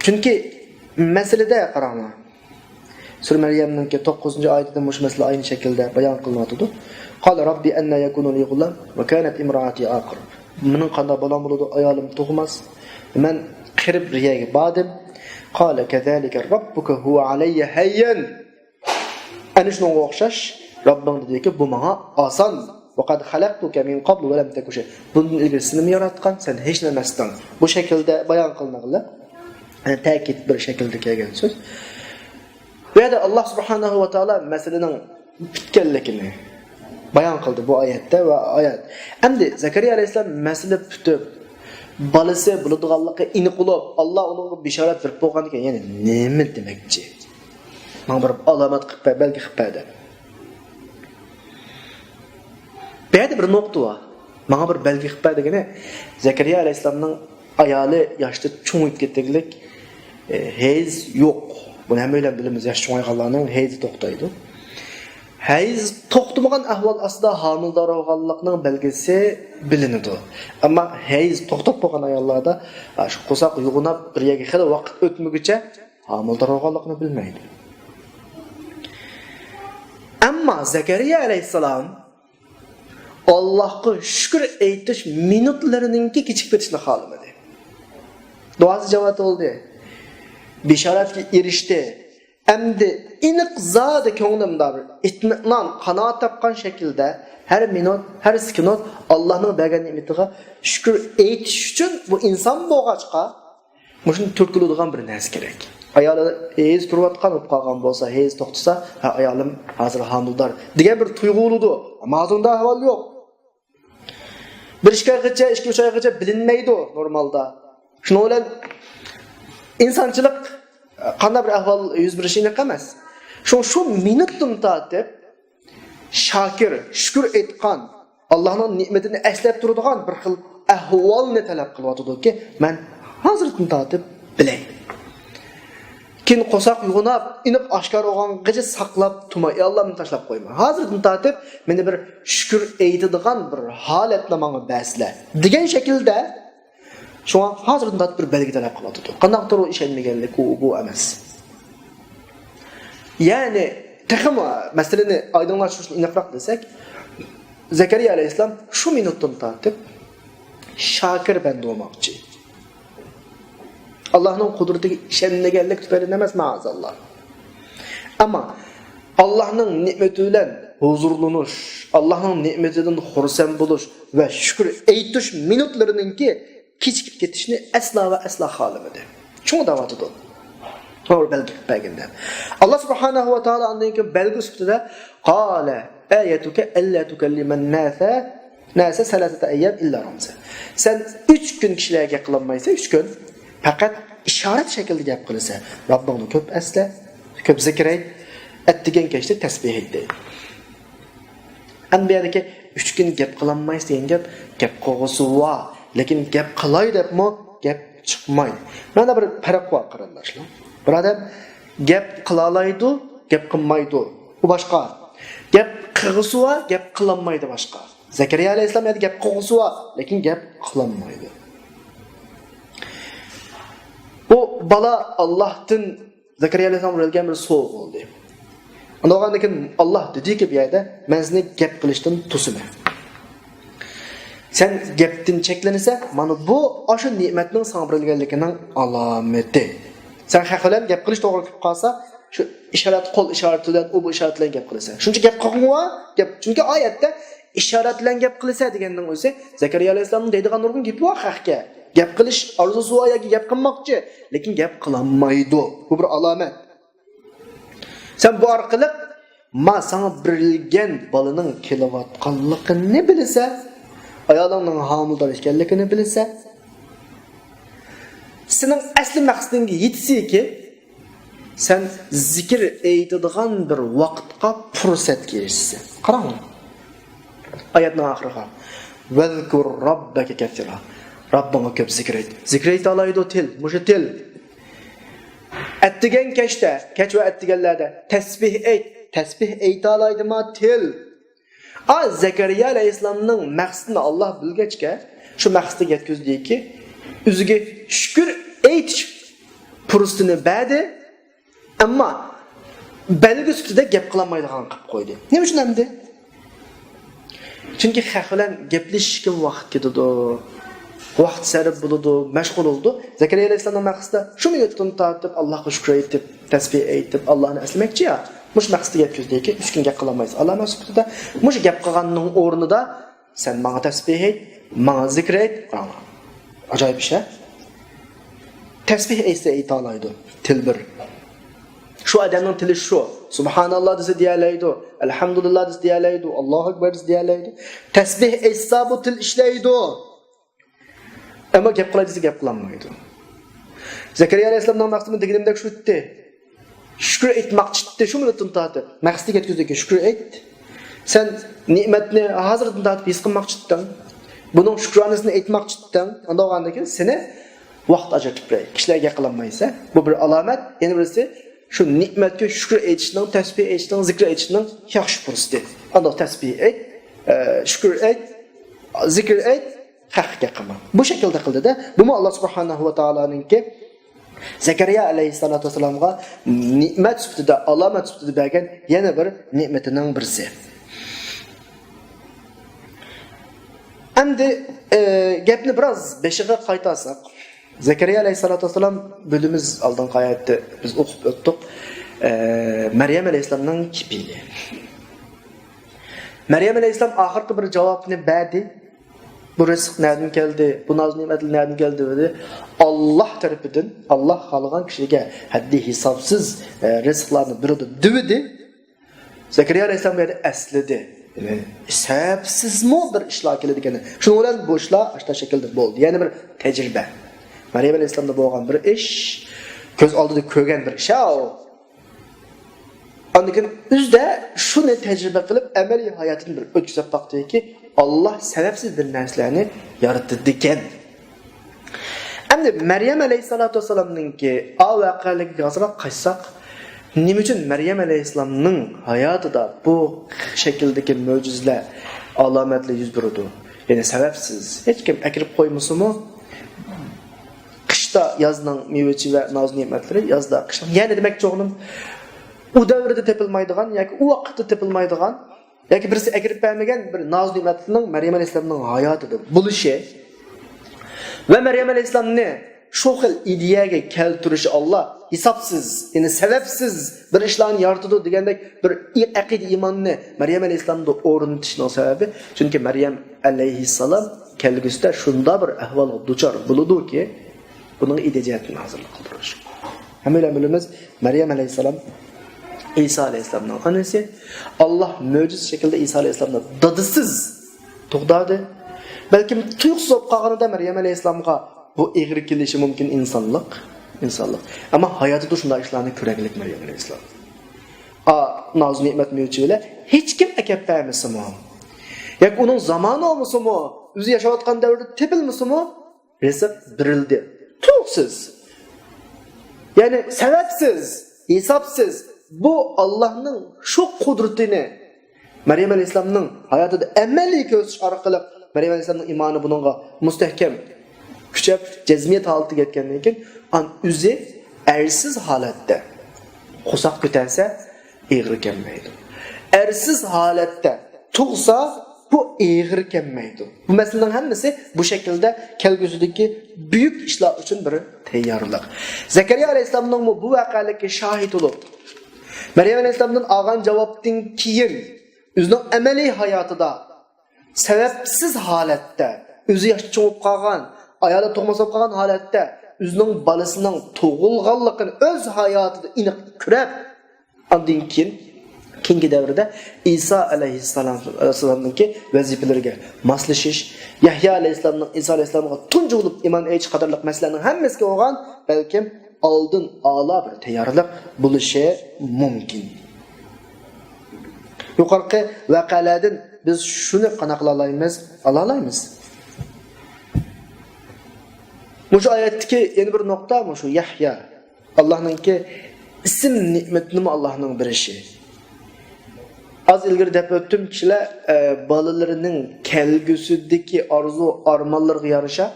چۈنكى مەسىلىدە قاراڭلار. سۈرە مەريەمنىڭكى توققۇزىنچى ئايىتىدە مۇشۇ مەسىلە ئەينى شەكىلدە بايان قىلىنىۋاتىدۇ. قال رب أنى يكون لي غلام وكانت امرأتي عاقرا. مېنىڭ قانداق بالام بولىدۇ، ئايالىم تۇغماس. مەن قېرىپ بىر يەرگە باردىم. قال كذلك ربك هو علي هين. ئەنە شۇنىڭغا ئوخشاش رەببىڭ دېدىكى، بۇ ماڭا ئاسان. وقد خلقتك من قبل ولم تك شيئا. بۇندىن ئىلگىرى سېنىمۇ ياراتقان، سەن ھېچنېمە ئەمەستىڭ. بۇ شەكىلدە بايان قىلىنغىنى، يەنى تەكىت بىر شەكىلدە كەلگەن سۆز. بۇ يەردە ئاللاھ سۇبھانەھۇ ۋە تائالا مەسىلىنىڭ پۈتكەنلىكىنى بايان قىلدى بۇ ئايەتتە ۋە ئايەت. ئەمدى زەكەرىيا ئەلەيھىسسالام مەسىلە پۈتۈپ، بالىسى بولىدىغانلىقى ئېنىق بولۇپ، ئاللاھ ئۇنىڭغا بېشارەت بېرىپ بولغاندىكىن، يەنە نېمە دېمەكچى؟ ماڭا بىر ئالامەت قىلىپ بەر، بەلگە قىلىپ بەر دەپ. بۇ يەردە بىر نۇقتا بار. ماڭا بىر بەلگە قىلىپ بەر دېگىنى، زەكەرىيا ئەلەيھىسسالامنىڭ ئايالى ياشتا چوڭىيىپ كېتىگلىك، ئە، ھەيز يوق. بۇنى ھەممەيلەن بىلىمىز، ياش چوڭايغانلارنىڭ ھەيزى توختايدۇ. ھەيز توختىمىغان ئەھۋال ئاستىدا ھامىلىدار بولغانلىقنىڭ بەلگىسى بىلىنىدۇ. ئەمما ھەيز توختاپ قالغان ئاياللاردا، ئە، شۇ قورساق يوغىناپ بىر يەرگە خېلى ۋاقىت ئۆتمىگۈچە ھامىلىدار بولغانلىقىنى بىلمەيدۇ. ئەمما زەكەرىيا ئەلەيھىسسالام ئاللاھقا شۈكۈر ئېيتىش مىنۇتلىرىنىڭكى كېچىكىپ كېتىشىنى خالىمىدى. دۇئاسى ئىجابەت بولدى. بېشارەتكە ئېرىشتى. ئەمدى ئېنىق زادى كۆڭلۈمدە بىر ئىتمىنان، قانائەت تاپقان شەكىلدە ھەر مىنۇت، ھەر سېكۇنت ئاللاھنىڭ بەرگەن نېمىتىغا شۈكۈر ئېيتىش ئۈچۈن بۇ ئىنسان بولغاچقا، مۇشۇنى تۈرتكىلىدىغان بىر نەرسە كېرەك. ئايالى ھەيز كۆرۈۋاتقان بولۇپ قالغان بولسا، ھەيز توختىسا، ھە، ئايالىم ھازىر ھامىلىدار دېگەن بىر تۇيغۇ بولىدۇ. ئەمما ھازىر ئۇنداق ئەھۋال يوق. بىر ئىككى ئايغىچە، ئىككى ئۈچ ئايغىچە بىلىنمەيدۇ نورمالدا. شۇنىڭ بىلەن ئىنسانچىلىق، قانداق بىر ئەھۋال يۈز بېرىشى ئېنىق ئەمەس. شۇ، شۇ مىنۇتتىن تارتىپ شاكىر، شۈكۈر ئېيتقان، ئاللاھنىڭ نېمىتىنى ئەسلەپ تۇرىدىغان بىر خىل ئەھۋالنى تەلەپ قىلىۋاتىدۇكى، مەن ھازىردىن تارتىپ بىلەي. كېيىن قورساق يوغىناپ، ئېنىق ئاشكارا بولغانغىچە ساقلاپ تۇرما، ئى ئاللاھ، مېنى تاشلاپ قويما. ھازىردىن تارتىپ مېنى بىر شۈكۈر ئېيتىدىغان بىر ھالەتنى ماڭا بەرسىلە، دېگەن شەكىلدە. شۇڭا ھازىردىن تارتىپ بىر بەلگە تەلەپ قىلىۋاتىدۇ. قانداقتۇر ئۇ ئىشەنمىگەنلىك، ئۇ، بۇ ئەمەس. يەنى تېخىمۇ مەسىلىنى ئايدىڭلاشتۇرۇشنى ئېنىقراق دېسەك، زەكەرىيا ئەلەيھىسسالام شۇ مىنۇتتىن تارتىپ شاكىر بەندە بولماقچى. ئاللاھنىڭ قۇدرىتىگە ئىشەنمىگەنلىك تۈپەيلىدىن ئەمەس، مائازاللاھ. ئەمما ئاللاھنىڭ نېمىتى بىلەن ھۇزۇرلىنىش، ئاللاھنىڭ نېمىتىدىن خۇرسەن بولۇش ۋە شۈكۈر ئېيتىش مىنۇتلىرىنىڭكى كېچىكىپ كېتىشنى ئەسلا ۋە ئەسلا خالىمىدى. شۇڭا دەۋاتىدۇ. توغرا بەلگە قىلىپ بەرگەندە. ئاللا سۇبھانەھۇ ۋە تائالا ئاندىن كېيىن بەلگە سۈپىتىدە، قال آيتك ألا تكلم الناس، ناس ثلاثة أيام إلا رمزا. سەن ئۈچ كۈن كىشىلەرگە گەپ قىلالمايسەن، ئۈچ كۈن. پەقەت ئىشارەت شەكلىدە گەپ قىلىسەن. رەببىڭنى كۆپ ئەسلە، كۆپ زىكىر ئېيت، ئەتىگەن كەچتە تەسبىھ ئېيت دەيدۇ. ئەمدى بۇ يەردىكى ئۈچ كۈن گەپ قىلالمايسىز دېگەن گەپ، گەپ قىلغۇسى بار، لېكىن گەپ قىلاي دەپمۇ گەپ چىقمايدۇ. مانا بىر پەرق بار، قېرىنداشلار. بىر ئادەم گەپ قىلالايدۇ، گەپ قىلمايدۇ. بۇ باشقا. گەپ قىلغۇسى بار، گەپ قىلالمايدۇ، باشقا. زەكەرىيا ئەلەيھىسسالام يەنە گەپ قىلغۇسى بار، لېكىن گەپ قىلالمايدۇ. بۇ بالا ئاللاھتىن زەكەرىيا ئەلەيھىسسالامغا بېرىلگەن بىر سوۋغا بولدى. ئۇنداق بولغاندىن كېيىن ئاللاھ دېدىكى، بۇ يەردە، مەن سېنى گەپ قىلىشتىن توسىمەن. سەن گەپتىن چەكلىنىسەن، مانا بۇ ئاشۇ نېمەتنىڭ ساڭا بېرىلگەنلىكىنىڭ ئالامىتى. سەن خەق بىلەن گەپ قىلىش توغرا كېلىپ قالسا، شۇ ئىشارەت، قول ئىشارىتى بىلەن، ئۇ بۇ ئىشارەت بىلەن گەپ قىلىسەن. شۇنچە گەپ قىلغىنىڭ بار، گەپ. چۈنكى ئايەتتە ئىشارەت بىلەن گەپ قىلىسەن دېگەننىڭ ئۆزى زەكەرىيا ئەلەيھىسسالامنىڭ دەيدىغان نۇرغۇن گېپى بار خەقكە. گەپ قىلىش ئارزۇسى بار ياكى گەپ قىلماقچى، لېكىن گەپ قىلالمايدۇ. بۇ بىر ئالامەت. سەن بۇ ئارقىلىق ما ساڭا بېرىلگەن بالىنىڭ كېلىۋاتقانلىقىنى بىلىسەن، ئايالىڭنىڭ ھامىلىدار ئىكەنلىكىنى بىلىسەن. سېنىڭ ئەسلى مەقسىتىڭگە يېتىسىكى، سەن زىكىر ئېيتىدىغان بىر ۋاقىتقا، پۇرسەتكە ئېرىشىسەن. قاراڭ ئايەتنىڭ ئاخىرىغا. ۋەزكۇر رەببەكە كەسىرا. رەببىڭگە كۆپ زىكىر ئېيت. زىكىر ئېيتالايدۇ تىل، مۇشۇ تىل. ئەتىگەن كەچتە، كەچ ۋە ئەتىگەنلەردە تەسبىھ ئېيت. تەسبىھ ئېيتالايدىما تىل؟ ئا، زەكەرىيا ئەلەيھىسسالامنىڭ مەقسىتىنى ئاللاھ بىلگەچكە، شۇ مەقسىتىگە يەتكۈزدىكى، ئۆزىگە شۈكۈر ئېيتىش پۇرسىتىنى بەردى، ئەمما بەلگە سۈپىتىدە گەپ قىلالمايدىغان قىلىپ قويدى. نېمە ئۈچۈن ئەمدى؟ چۈنكى خەق بىلەن گەپلىشىشكە ۋاقىت كېتىدۇ، ۋاقىت سەرپ بولىدۇ، مەشغۇل بولىدۇ. زەكەرىيا ئەلەيھىسسالامنىڭ مەقسىتى شۇ مىنۇتتىن تارتىپ ئاللاھقا شۈكۈر ئېيتىپ، تەسبىھ ئېيتىپ، ئاللاھنى ئەسلىمەكچى يا. مۇشۇ مەقسىتىگە يەتكۈزدىكى، ئۈچ كۈن گەپ قىلالمايسىز. ئالامەت سۈپىتىدە مۇشۇ گەپ قىلغاننىڭ ئورنىدا سەن ماڭا تەسبىھ ئېيت، ماڭا زىكىر ئېيت. قاراڭلار. ئاجايىپ ئىش، ھە؟ تەسبىھ ئېيتسە ئېيتالايدۇ. تىل بىر. شۇ ئادەمنىڭ تىلى شۇ. سۇبھاناللا دېسە دېيەلەيدۇ. ئەلھەمدۇلىللا دېسە دېيەلەيدۇ. ئاللاھۇ ئەكبەر دېسە دېيەلەيدۇ. تەسبىھ ئېيتسا بۇ تىل ئىشلەيدۇ. ئەمما گەپ قىلاي دېسە گەپ قىلالمايدۇ. زەكەرىيا ئەلەيھىسسالامنىڭ مەقسىتى دېگىنىمدەك شۇ ئىدى. شۈكۈر ئېيتماقچى ئىدى، شۇ مىنۇتتىن تارتىپ. مەقسىتىگە يەتكۈزدىكى شۈكۈر ئېيت. سەن نېمەتنى ھازىردىن تارتىپ ھېس قىلماقچى ئىدىڭ. بۇنىڭ شۈكرانىسىنى ئېيتماقچى ئىدىڭ. ئانداق بولغاندىن كېيىن سېنى ۋاقىت ئاجرىتىپ بېرەي. كىشىلەرگە قىلالمايسەن. بۇ بىر ئالامەت. يەنە بىرسى، شۇ نېمەتكە شۈكۈر ئېيتىشنىڭ، تەسبىھ ئېيتىشنىڭ، زىكىر ئېيتىشنىڭ ياخشى پۇرسىتى. ئانداق تەسبىھ ئېيت، ئە، شۈكۈر ئېيت، زىكىر ئېيت، خەققە قىلما. بۇ شەكىلدە قىلدى-دە. بۇمۇ ئاللا سۇبھانەھۇ ۋە تائالانىڭكى زەكەرىيا ئەلەيھىسسالاتۇ ۋەسسالامغا نېمەت سۈپىتىدە، ئالامەت سۈپىتىدە بەرگەن يەنە بىر نېمىتىنىڭ بىرسى. ئەمدى، ئە، گەپنى بىراز بېشىغا قايتارساق، زەكەرىيا ئەلەيھىسسالاتۇ ۋەسسالام بىلىمىز، ئالدىنقى ئايەتتە بىز ئوقۇپ ئۆتتۇق. ئە، مەريەم ئەلەيھىسسالامنىڭ كېپىلى. مەريەم ئەلەيھىسسالام ئاخىرقى بىر جاۋابنى بەردى. بۇ رىزىق نەدىن كەلدى؟ بۇ ناز-نېمەتلەر نەدىن كەلدى؟ دېدى. ئاللا تەرىپىدىن، ئاللا خالىغان كىشىگە ھەددى ھېسابسىز، ئە، رىزىقلارنى بېرىدۇ، دېدى. زەكەرىيا ئەلەيھىسسالام بۇ يەردە ئەسلىدى. يەنى ھېسابسىزمۇ بىر ئىشلار كېلىدىكەن. شۇنىڭ بىلەن بۇ ئىشلار ئاشتا شەكىلدە بولدى. يەنە بىر تەجرىبە. مەريەم ئەلەيھىسسالامدا بولغان بىر ئىش، كۆز ئالدىدا كۆرگەن بىر ئىش-ھە ئۇ. ئاندىن كېيىن ئۆزىدە شۇنى تەجرىبە قىلىپ، ئەمەلىي ھاياتىنى بىر ئۆتكۈزۈپ باقتىكى، ئاللا سەۋەبسىز بىر نەرسىلەرنى يارىتىدىكەن. ئەمدى مەريەم ئەلەيھىسسالاتۇ ۋەسسالامنىڭكى ئا ۋەقەلىكىگە ھازىرراق قايتساق، نېمە ئۈچۈن مەريەم ئەلەيھىسسالامنىڭ ھاياتىدا بۇ شەكىلدىكى مۆجىزىلەر، ئالامەتلەر يۈز بېرىدۇ؟ يەنى سەۋەبسىز، ھېچكىم ئەكىرىپ قويمىسىمۇ، قىشتا يازنىڭ مېۋە-چېۋە، ناز-نېمەتلىرى يازدا، قىشتا. يەنى دېمەكچى بولغىنىم، ئۇ دەۋردە تېپىلمايدىغان ياكى ئۇ ۋاقىتتا تېپىلمايدىغان ياكى بىرسى ئەكىرىپ بەرمىگەن بىر ناز-نېمەتنىڭ مەريەم ئەلەيھىسسالامنىڭ ھاياتىدا بولۇشى ۋە مەريەم ئەلەيھىسسالامنى شۇ خىل ئىدىيەگە كەلتۈرۈشى، ئاللا ھېسابسىز، يەنى سەۋەبسىز بىر ئىشلارنى يارىتىدۇ دېگەندەك بىر ئى-، ئەقىدە ئىماننى مەريەم ئەلەيھىسسالامدا ئورنىتىشنىڭ سەۋەبى، چۈنكى مەريەم ئەلەيھىسسالام كەلگۈسىدە شۇنداق بىر ئەھۋالغا دۇچار بولىدۇكى، بۇنىڭ ئىدىيە جەھەتتىن ھازىرلىق قىلدۇرۇش. ھەممەيلەن بىلىمىز، مەريەم ئەلەيھىسسالام ئىسا ئەلەيھىسسالامنىڭ ئانىسى. ئاللا مۆجىزە شەكلىدە ئىسا ئەلەيھىسسالامنى دادىسىز تۇغدۇردى. بەلكىم تۇيۇقسىز بولۇپ قالغىنىدا مەريەم ئەلەيھىسسالامغا بۇ ئېغىر كېلىشى مۇمكىن، ئىنسانلىق. ئىنسانلىق. ئەمما ھاياتىدا شۇنداق ئىشلارنى كۆرەرلىك مەريەم ئەلەيھىسسالام. ئا، نازۇ نېمەت مۆجىزە بىلەن ھېچكىم ئەكەپ بەرمىسىمۇ، ياكى ئۇنىڭ زامانى بولمىسىمۇ، ئۆزى ياشاۋاتقان دەۋردە تېپىلمىسىمۇ، رىزىق بېرىلدى. تۇيۇقسىز. يەنى سەۋەبسىز، ھېسابسىز. بۇ ئاللانىڭ شۇ قۇدرىتىنى مەريەم ئەلەيھىسسالامنىڭ ھاياتىدا ئەمەلىي كۆرسىتىش ئارقىلىق مەريەم ئەلەيھىسسالامنىڭ ئىمانى بۇنىڭغا مۇستەھكەم، كۈچەپ، جەزمىيەت ھالىتىگە يەتكەندىن كېيىن، ئان ئۆزى ئەرسىز ھالەتتە قورساق كۆتەرسە، ئېغىر كەلمەيدۇ. ئەرسىز ھالەتتە تۇغسا، بۇ ئېغىر كەلمەيدۇ. بۇ مەسىلىنىڭ ھەممىسى بۇ شەكىلدە كەلگۈسىدىكى بۈيۈك ئىشلار ئۈچۈن بىر تەييارلىق. زەكەرىيا ئەلەيھىسسالامنىڭمۇ بۇ ۋەقەلىككە شاھىت بولۇپ، مەريەم ئەلەيھىسسالامدىن ئالغان جاۋابتىن كېيىن ئۆزىنىڭ ئەمەلىي ھاياتىدا سەۋەبسىز ھالەتتە، ئۆزى ياشتا چوڭىيىپ قالغان، ئايالى تۇغماس بولۇپ قالغان ھالەتتە ئۆزىنىڭ بالىسىنىڭ تۇغۇلغانلىقىنى ئۆز ھاياتىدا ئېنىق كۆرۈپ، ئاندىن كېيىن كېيىنكى دەۋردە ئىسا ئەلەيھىسسالام، ئەلەيھىسسالامنىڭكى ۋەزىپىلىرىگە ماسلىشىش، يەھيا ئەلەيھىسسالامنىڭ ئىسا ئەلەيھىسسالامغا تۇنجى بولۇپ ئىمان ئېيتىش قاتارلىق مەسىلىلەرنىڭ ھەممىسىگە بولغان، بەلكىم ئالدىن ئالا بىر تەييارلىق بولۇشى مۇمكىن. يۇقىرىقى ۋەقەلەردىن بىز شۇنى قانداق قىلالايمىز؟ ئالالايمىز. مۇشۇ ئايەتتىكى يەنە بىر نۇقتا مۇشۇ يەھيا. ئاللانىڭكى ئىسىم نېمىتىنىمۇ ئاللانىڭ بېرىشى. ئاز ئىلگىرى دەپ ئۆتتۈم، كىشىلەر، ئە، بالىلىرىنىڭ كەلگۈسىدىكى ئارزۇ ئارمانلىرىغا يارىشا،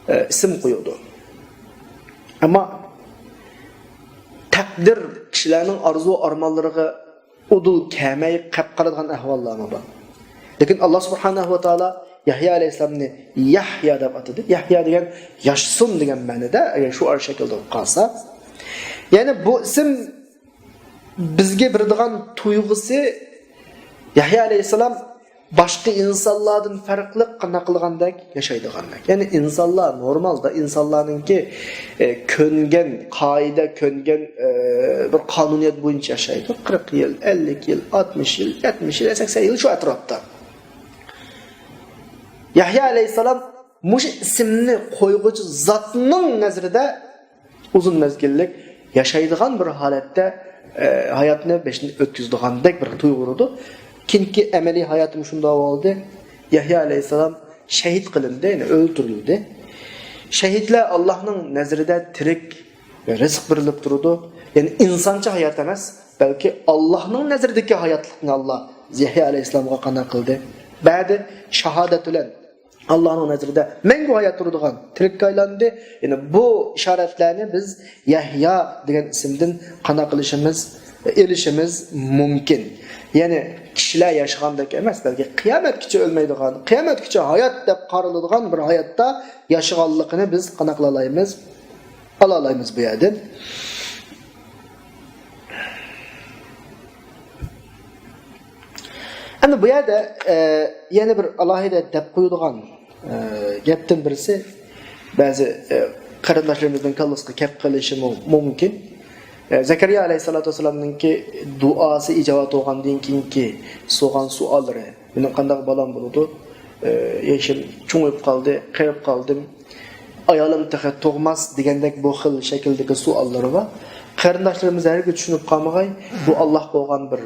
ئە، ئىسىم قويىدۇ. ئەمما تەقدىر كىشىلەرنىڭ ئارزۇ ئارمانلىرىغا ئۇدۇل كەلمەي قېلىپ قالىدىغان ئەھۋاللارمۇ بار. لېكىن ئاللا سۇبھانەھۇ ۋە تائالا يەھيا ئەلەيھىسسالامنى يەھيا دەپ ئاتىدى. يەھيا دېگەن ياشىسۇن دېگەن مەنىدە، ئەگەر شۇ شەكىلدە بولۇپ قالسا. يەنى بۇ ئىسىم بىزگە بېرىدىغان تۇيغۇسى، يەھيا ئەلەيھىسسالام باشقا ئىنسانلاردىن پەرقلىق قانداق قىلغاندەك ياشايدىغاندەك. يەنى ئىنسانلار نورمالدا ئىنسانلارنىڭكى، ئە، كۆنگەن قائىدە، كۆنگەن، ئە، بىر قانۇنىيەت بويىچە ياشايدۇ. قىرىق يىل، ئەللىك يىل، ئاتمىش يىل، يەتمىش يىل، سەكسەن يىل شۇ ئەتراپتا. يەھيا ئەلەيھىسسالام مۇشۇ ئىسىمنى قويغۇچى زاتنىڭ نەزىرىدە ئۇزۇن مەزگىللىك ياشايدىغان بىر ھالەتتە، ئە، ھاياتنى بېشىدىن ئۆتكۈزىدىغاندەك بىر تۇيغۇ ئۇرىدۇ. كېيىنكى ئەمەلىي ھاياتىمۇ شۇنداق بولدى. يەھيا ئەلەيھىسسالام شەھىد قىلىندى، يەنى ئۆلتۈرۈلدى. شەھىدلەر ئاللانىڭ نەزىرىدە تىرىك، رىزىق بېرىلىپ تۇرىدۇ. يەنى ئىنسانچە ھايات ئەمەس، بەلكى ئاللانىڭ نەزىرىدىكى ھاياتلىقنى ئاللا يەھيا ئەلەيھىسسالامغا قانداق قىلدى؟ بەدى شاھادەت بىلەن ئاللانىڭ نەزىرىدە مەڭگۈ ھايات تۇرىدىغان تىرىككە ئايلاندى. يەنى بۇ ئىشارەتلەرنى بىز يەھيا دېگەن ئىسىمدىن قانداق قىلىشىمىز، ئېلىشىمىز مۇمكىن. يەنى كىشىلەر ياشىغاندەك ئەمەس، بەلكى قىيامەتكىچە ئۆلمەيدىغان، قىيامەتكىچە ھايات دەپ قارىلىدىغان بىر ھاياتتا ياشىغانلىقىنى بىز قانداق قىلالايمىز؟ ئالالايمىز بۇ يەردىن. ئەمدى بۇ يەردە، ئە، يەنە بىر ئالاھىدە دەپ قويىدىغان، ئە، گەپتىن بىرسى، بەزى، ئە، قېرىنداشلىرىمىزنىڭ كاللىسىغا كەپ قېلىشىمۇ مۇمكىن. ئە، زەكەرىيا ئەلەيھىسسالاتۇ ۋەسسالامنىڭكى دۇئاسى ئىجابەت بولغاندىن كېيىنكى سورىغان سوئاللىرى، مېنىڭ قانداق بالام بولىدۇ؟ ئە، يېشىم چوڭىيىپ قالدى، قېرىپ قالدىم. ئايالىم تېخى تۇغماس دېگەندەك بۇ خىل شەكىلدىكى سوئاللىرى بار. قېرىنداشلىرىمىز ھەرگىز چۈشىنىپ قالمىغاي، بۇ ئاللاھقا بولغان بىر،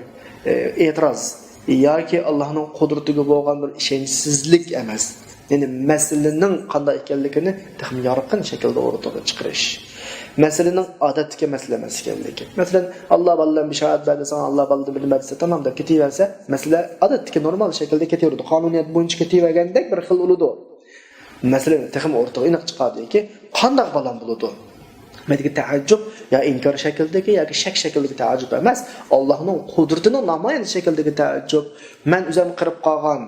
ئە، ئېتىراز ياكى ئاللاھنىڭ قۇدرىتىگە بولغان بىر ئىشەنچسىزلىك ئەمەس. يەنى مەسىلىنىڭ قانداق ئىكەنلىكىنى تېخىمۇ يارقىن شەكىلدە ئوتتۇرىغا چىقىرىش. مەسىلىنىڭ ئادەتتىكى مەسىلە ئەمەس ئىكەنلىكى. مەسىلەن، ئاللا بالىدىن بېشارەت بەردى ساڭا، ئاللا بالىدىن بىلىم بەردى دېسە، تامام دەپ كېتىۋەرسە، مەسىلە ئادەتتىكى نورمال شەكىلدە كېتىۋېرىدۇ. قانۇنىيەت بويىچە كېتىۋەرگەندەك بىر خىل بولىدۇ. مەسىلىنى تېخىمۇ ئوتتۇرىغا ئېنىق چىقاردىكى، قانداق بالام بولىدۇ؟ مەندىكى تەئەججۈپ يا ئىنكار شەكلىدىكى ياكى شەك شەكلىدىكى تەئەججۈپ ئەمەس، ئاللاھنىڭ قۇدرىتىنىڭ نامايەندە شەكلىدىكى تەئەججۈپ. مەن ئۆزۈم قېرىپ قالغان،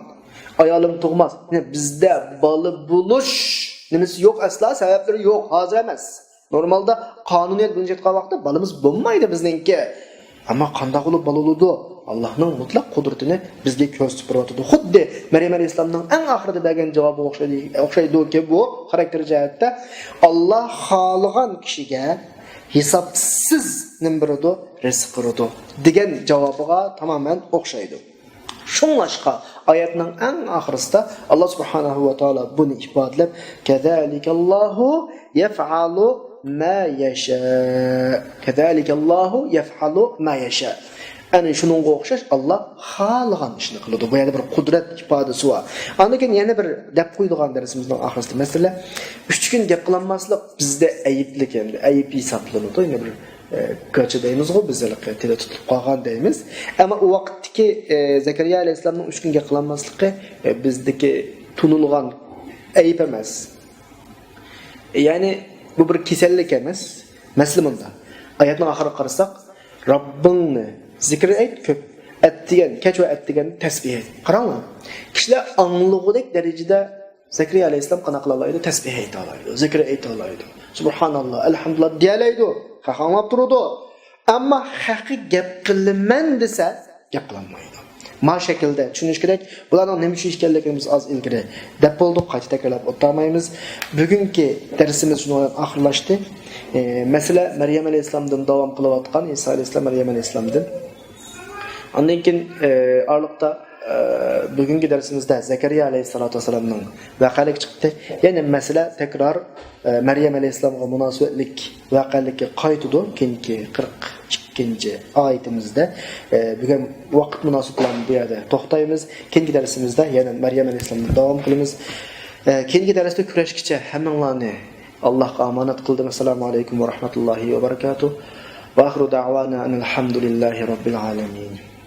ئايالىم تۇغماس. يەنى بىزدە بالا بولۇش نېمىسى يوق ئەسلا، سەۋەبلىرى يوق، ھازىر ئەمەس. نورمالدا قانۇنىيەت بويىچە ئېيتقان ۋاقىتتا بالىمىز بولمايدۇ بىزنىڭكى. ئەمما قانداق بولۇپ بالا بولىدۇ؟ ئاللاھنىڭ مۇتلەق قۇدرىتىنى بىزگە كۆرسىتىپ بېرىۋاتىدۇ. خۇددى مەريەم ئەلەيھىسسالامنىڭ ئەڭ ئاخىرىدا بەرگەن جاۋابىغا ئوخشايدۇ، ئوخشايدۇكى بۇ خاراكتېر جەھەتتە، ئاللا خالىغان كىشىگە ھېسابسىز نېمە بېرىدۇ؟ رىزىق بېرىدۇ دېگەن جاۋابىغا تامامەن ئوخشايدۇ. شۇڭلاشقا ئايەتنىڭ ئەڭ ئاخىرىسىدا ئاللا سۇبھانەھۇ ۋە تائالا بۇنى ئىپادىلەپ، كەزالىكەللاھۇ يەفئالۇ ما يەشا. كەزالىكەللاھۇ يەفئالۇ ما يەشا. ئەنە شۇنىڭغا ئوخشاش ئاللا خالىغان ئىشنى قىلىدۇ. بۇ يەردە بىر قۇدرەت ئىپادىسى بار. ئاندىن كېيىن يەنە بىر دەپ قويىدىغان دەرسىمىزنىڭ ئاخىرىسىدا مەسىلە، ئۈچ كۈن گەپ قىلالماسلىق بىزدە ئەيىبلىك، ئەمدى ئەيىب ھېسابلىنىدۇ. يەنە بىر ئە، گاچا دەيمىزغۇ، بىز ھېلىقى تىلى تۇتۇپ قالغان دەيمىز. ئەمما ئۇ ۋاقىتتىكى، ئە، زەكەرىيا ئەلەيھىسسالامنىڭ ئۈچ كۈن گەپ قىلالماسلىقى، ئە، بىزدىكى تونۇلغان ئەيىب ئەمەس. يەنى بۇ بىر كېسەللىك ئەمەس. مەسىلە مۇندا. ئايەتنىڭ ئاخىرىغا قارىساق، رەببىڭنى زىكىر ئېيت كۆپ، ئەتىگەن، كەچ ۋە ئەتىگەن تەسبىھ ئېيت. قاراڭلار، كىشىلەر ئاڭلىغۇدەك دەرىجىدە زەكەرىيا ئەلەيھىسسالام قانداق قىلالايدۇ؟ تەسبىھ ئېيتالايدۇ، زىكىر ئېيتالايدۇ، سۇبھاناللا، ئەلھەمدۇلىللا دېيەلەيدۇ. خەق ئاڭلاپ تۇرىدۇ. ئەمما خەققە گەپ قىلىمەن دېسە، گەپ قىلالمايدۇ. ما شەكىلدە چۈشىنىش كېرەك. بۇلارنىڭ نېمە ئۈچۈن ئىكەنلىكىنى بىز ئاز ئىلگىرى دەپ بولدۇق، قايتا تەكرارلاپ ئولتۇرمايمىز. بۈگۈنكى دەرسىمىز شۇنىڭ بىلەن ئاخىرلاشتى. ئە، مەسىلە مەريەم ئەلەيھىسسالامدىن داۋام قىلىۋاتقان، ئىسا ئەلەيھىسسالام، مەريەم ئەلەيھىسسالامدىن. ئاندىن كېيىن، ئە، ئارىلىقتا، ئە، بۈگۈنكى دەرسىمىزدە زەكەرىيا ئەلەيھىسسالاتۇ ۋەسسالامنىڭ ۋەقەلىكى چىقتى. يەنە مەسىلە تەكرار، ئە، مەريەم ئەلەيھىسسالامغا مۇناسىۋەتلىك ۋەقەلىككە قايتىدۇ. كېيىنكى قىرىق ئىككىنچى ئايىتىمىزدە، ئە، بۈگۈن ۋاقىت مۇناسىۋىتى بىلەن بۇ يەردە توختايمىز. كېيىنكى دەرسىمىزدە يەنە مەريەم ئەلەيھىسسالامدىن داۋام قىلىمىز. ئە، كېيىنكى دەرستە كۆرۈشكىچە ھەممىڭلارنى ئاللاھقا ئامانەت قىلدىم. ئەسسالامۇ ئەلەيكۇم ۋە رەھمەتۇللاھى ۋە بەرىكاتۇھ. ۋە ئاخىرۇ دەئۋانا ئەنىل ھەمدۇلىللاھى رەببىل ئالەمىن.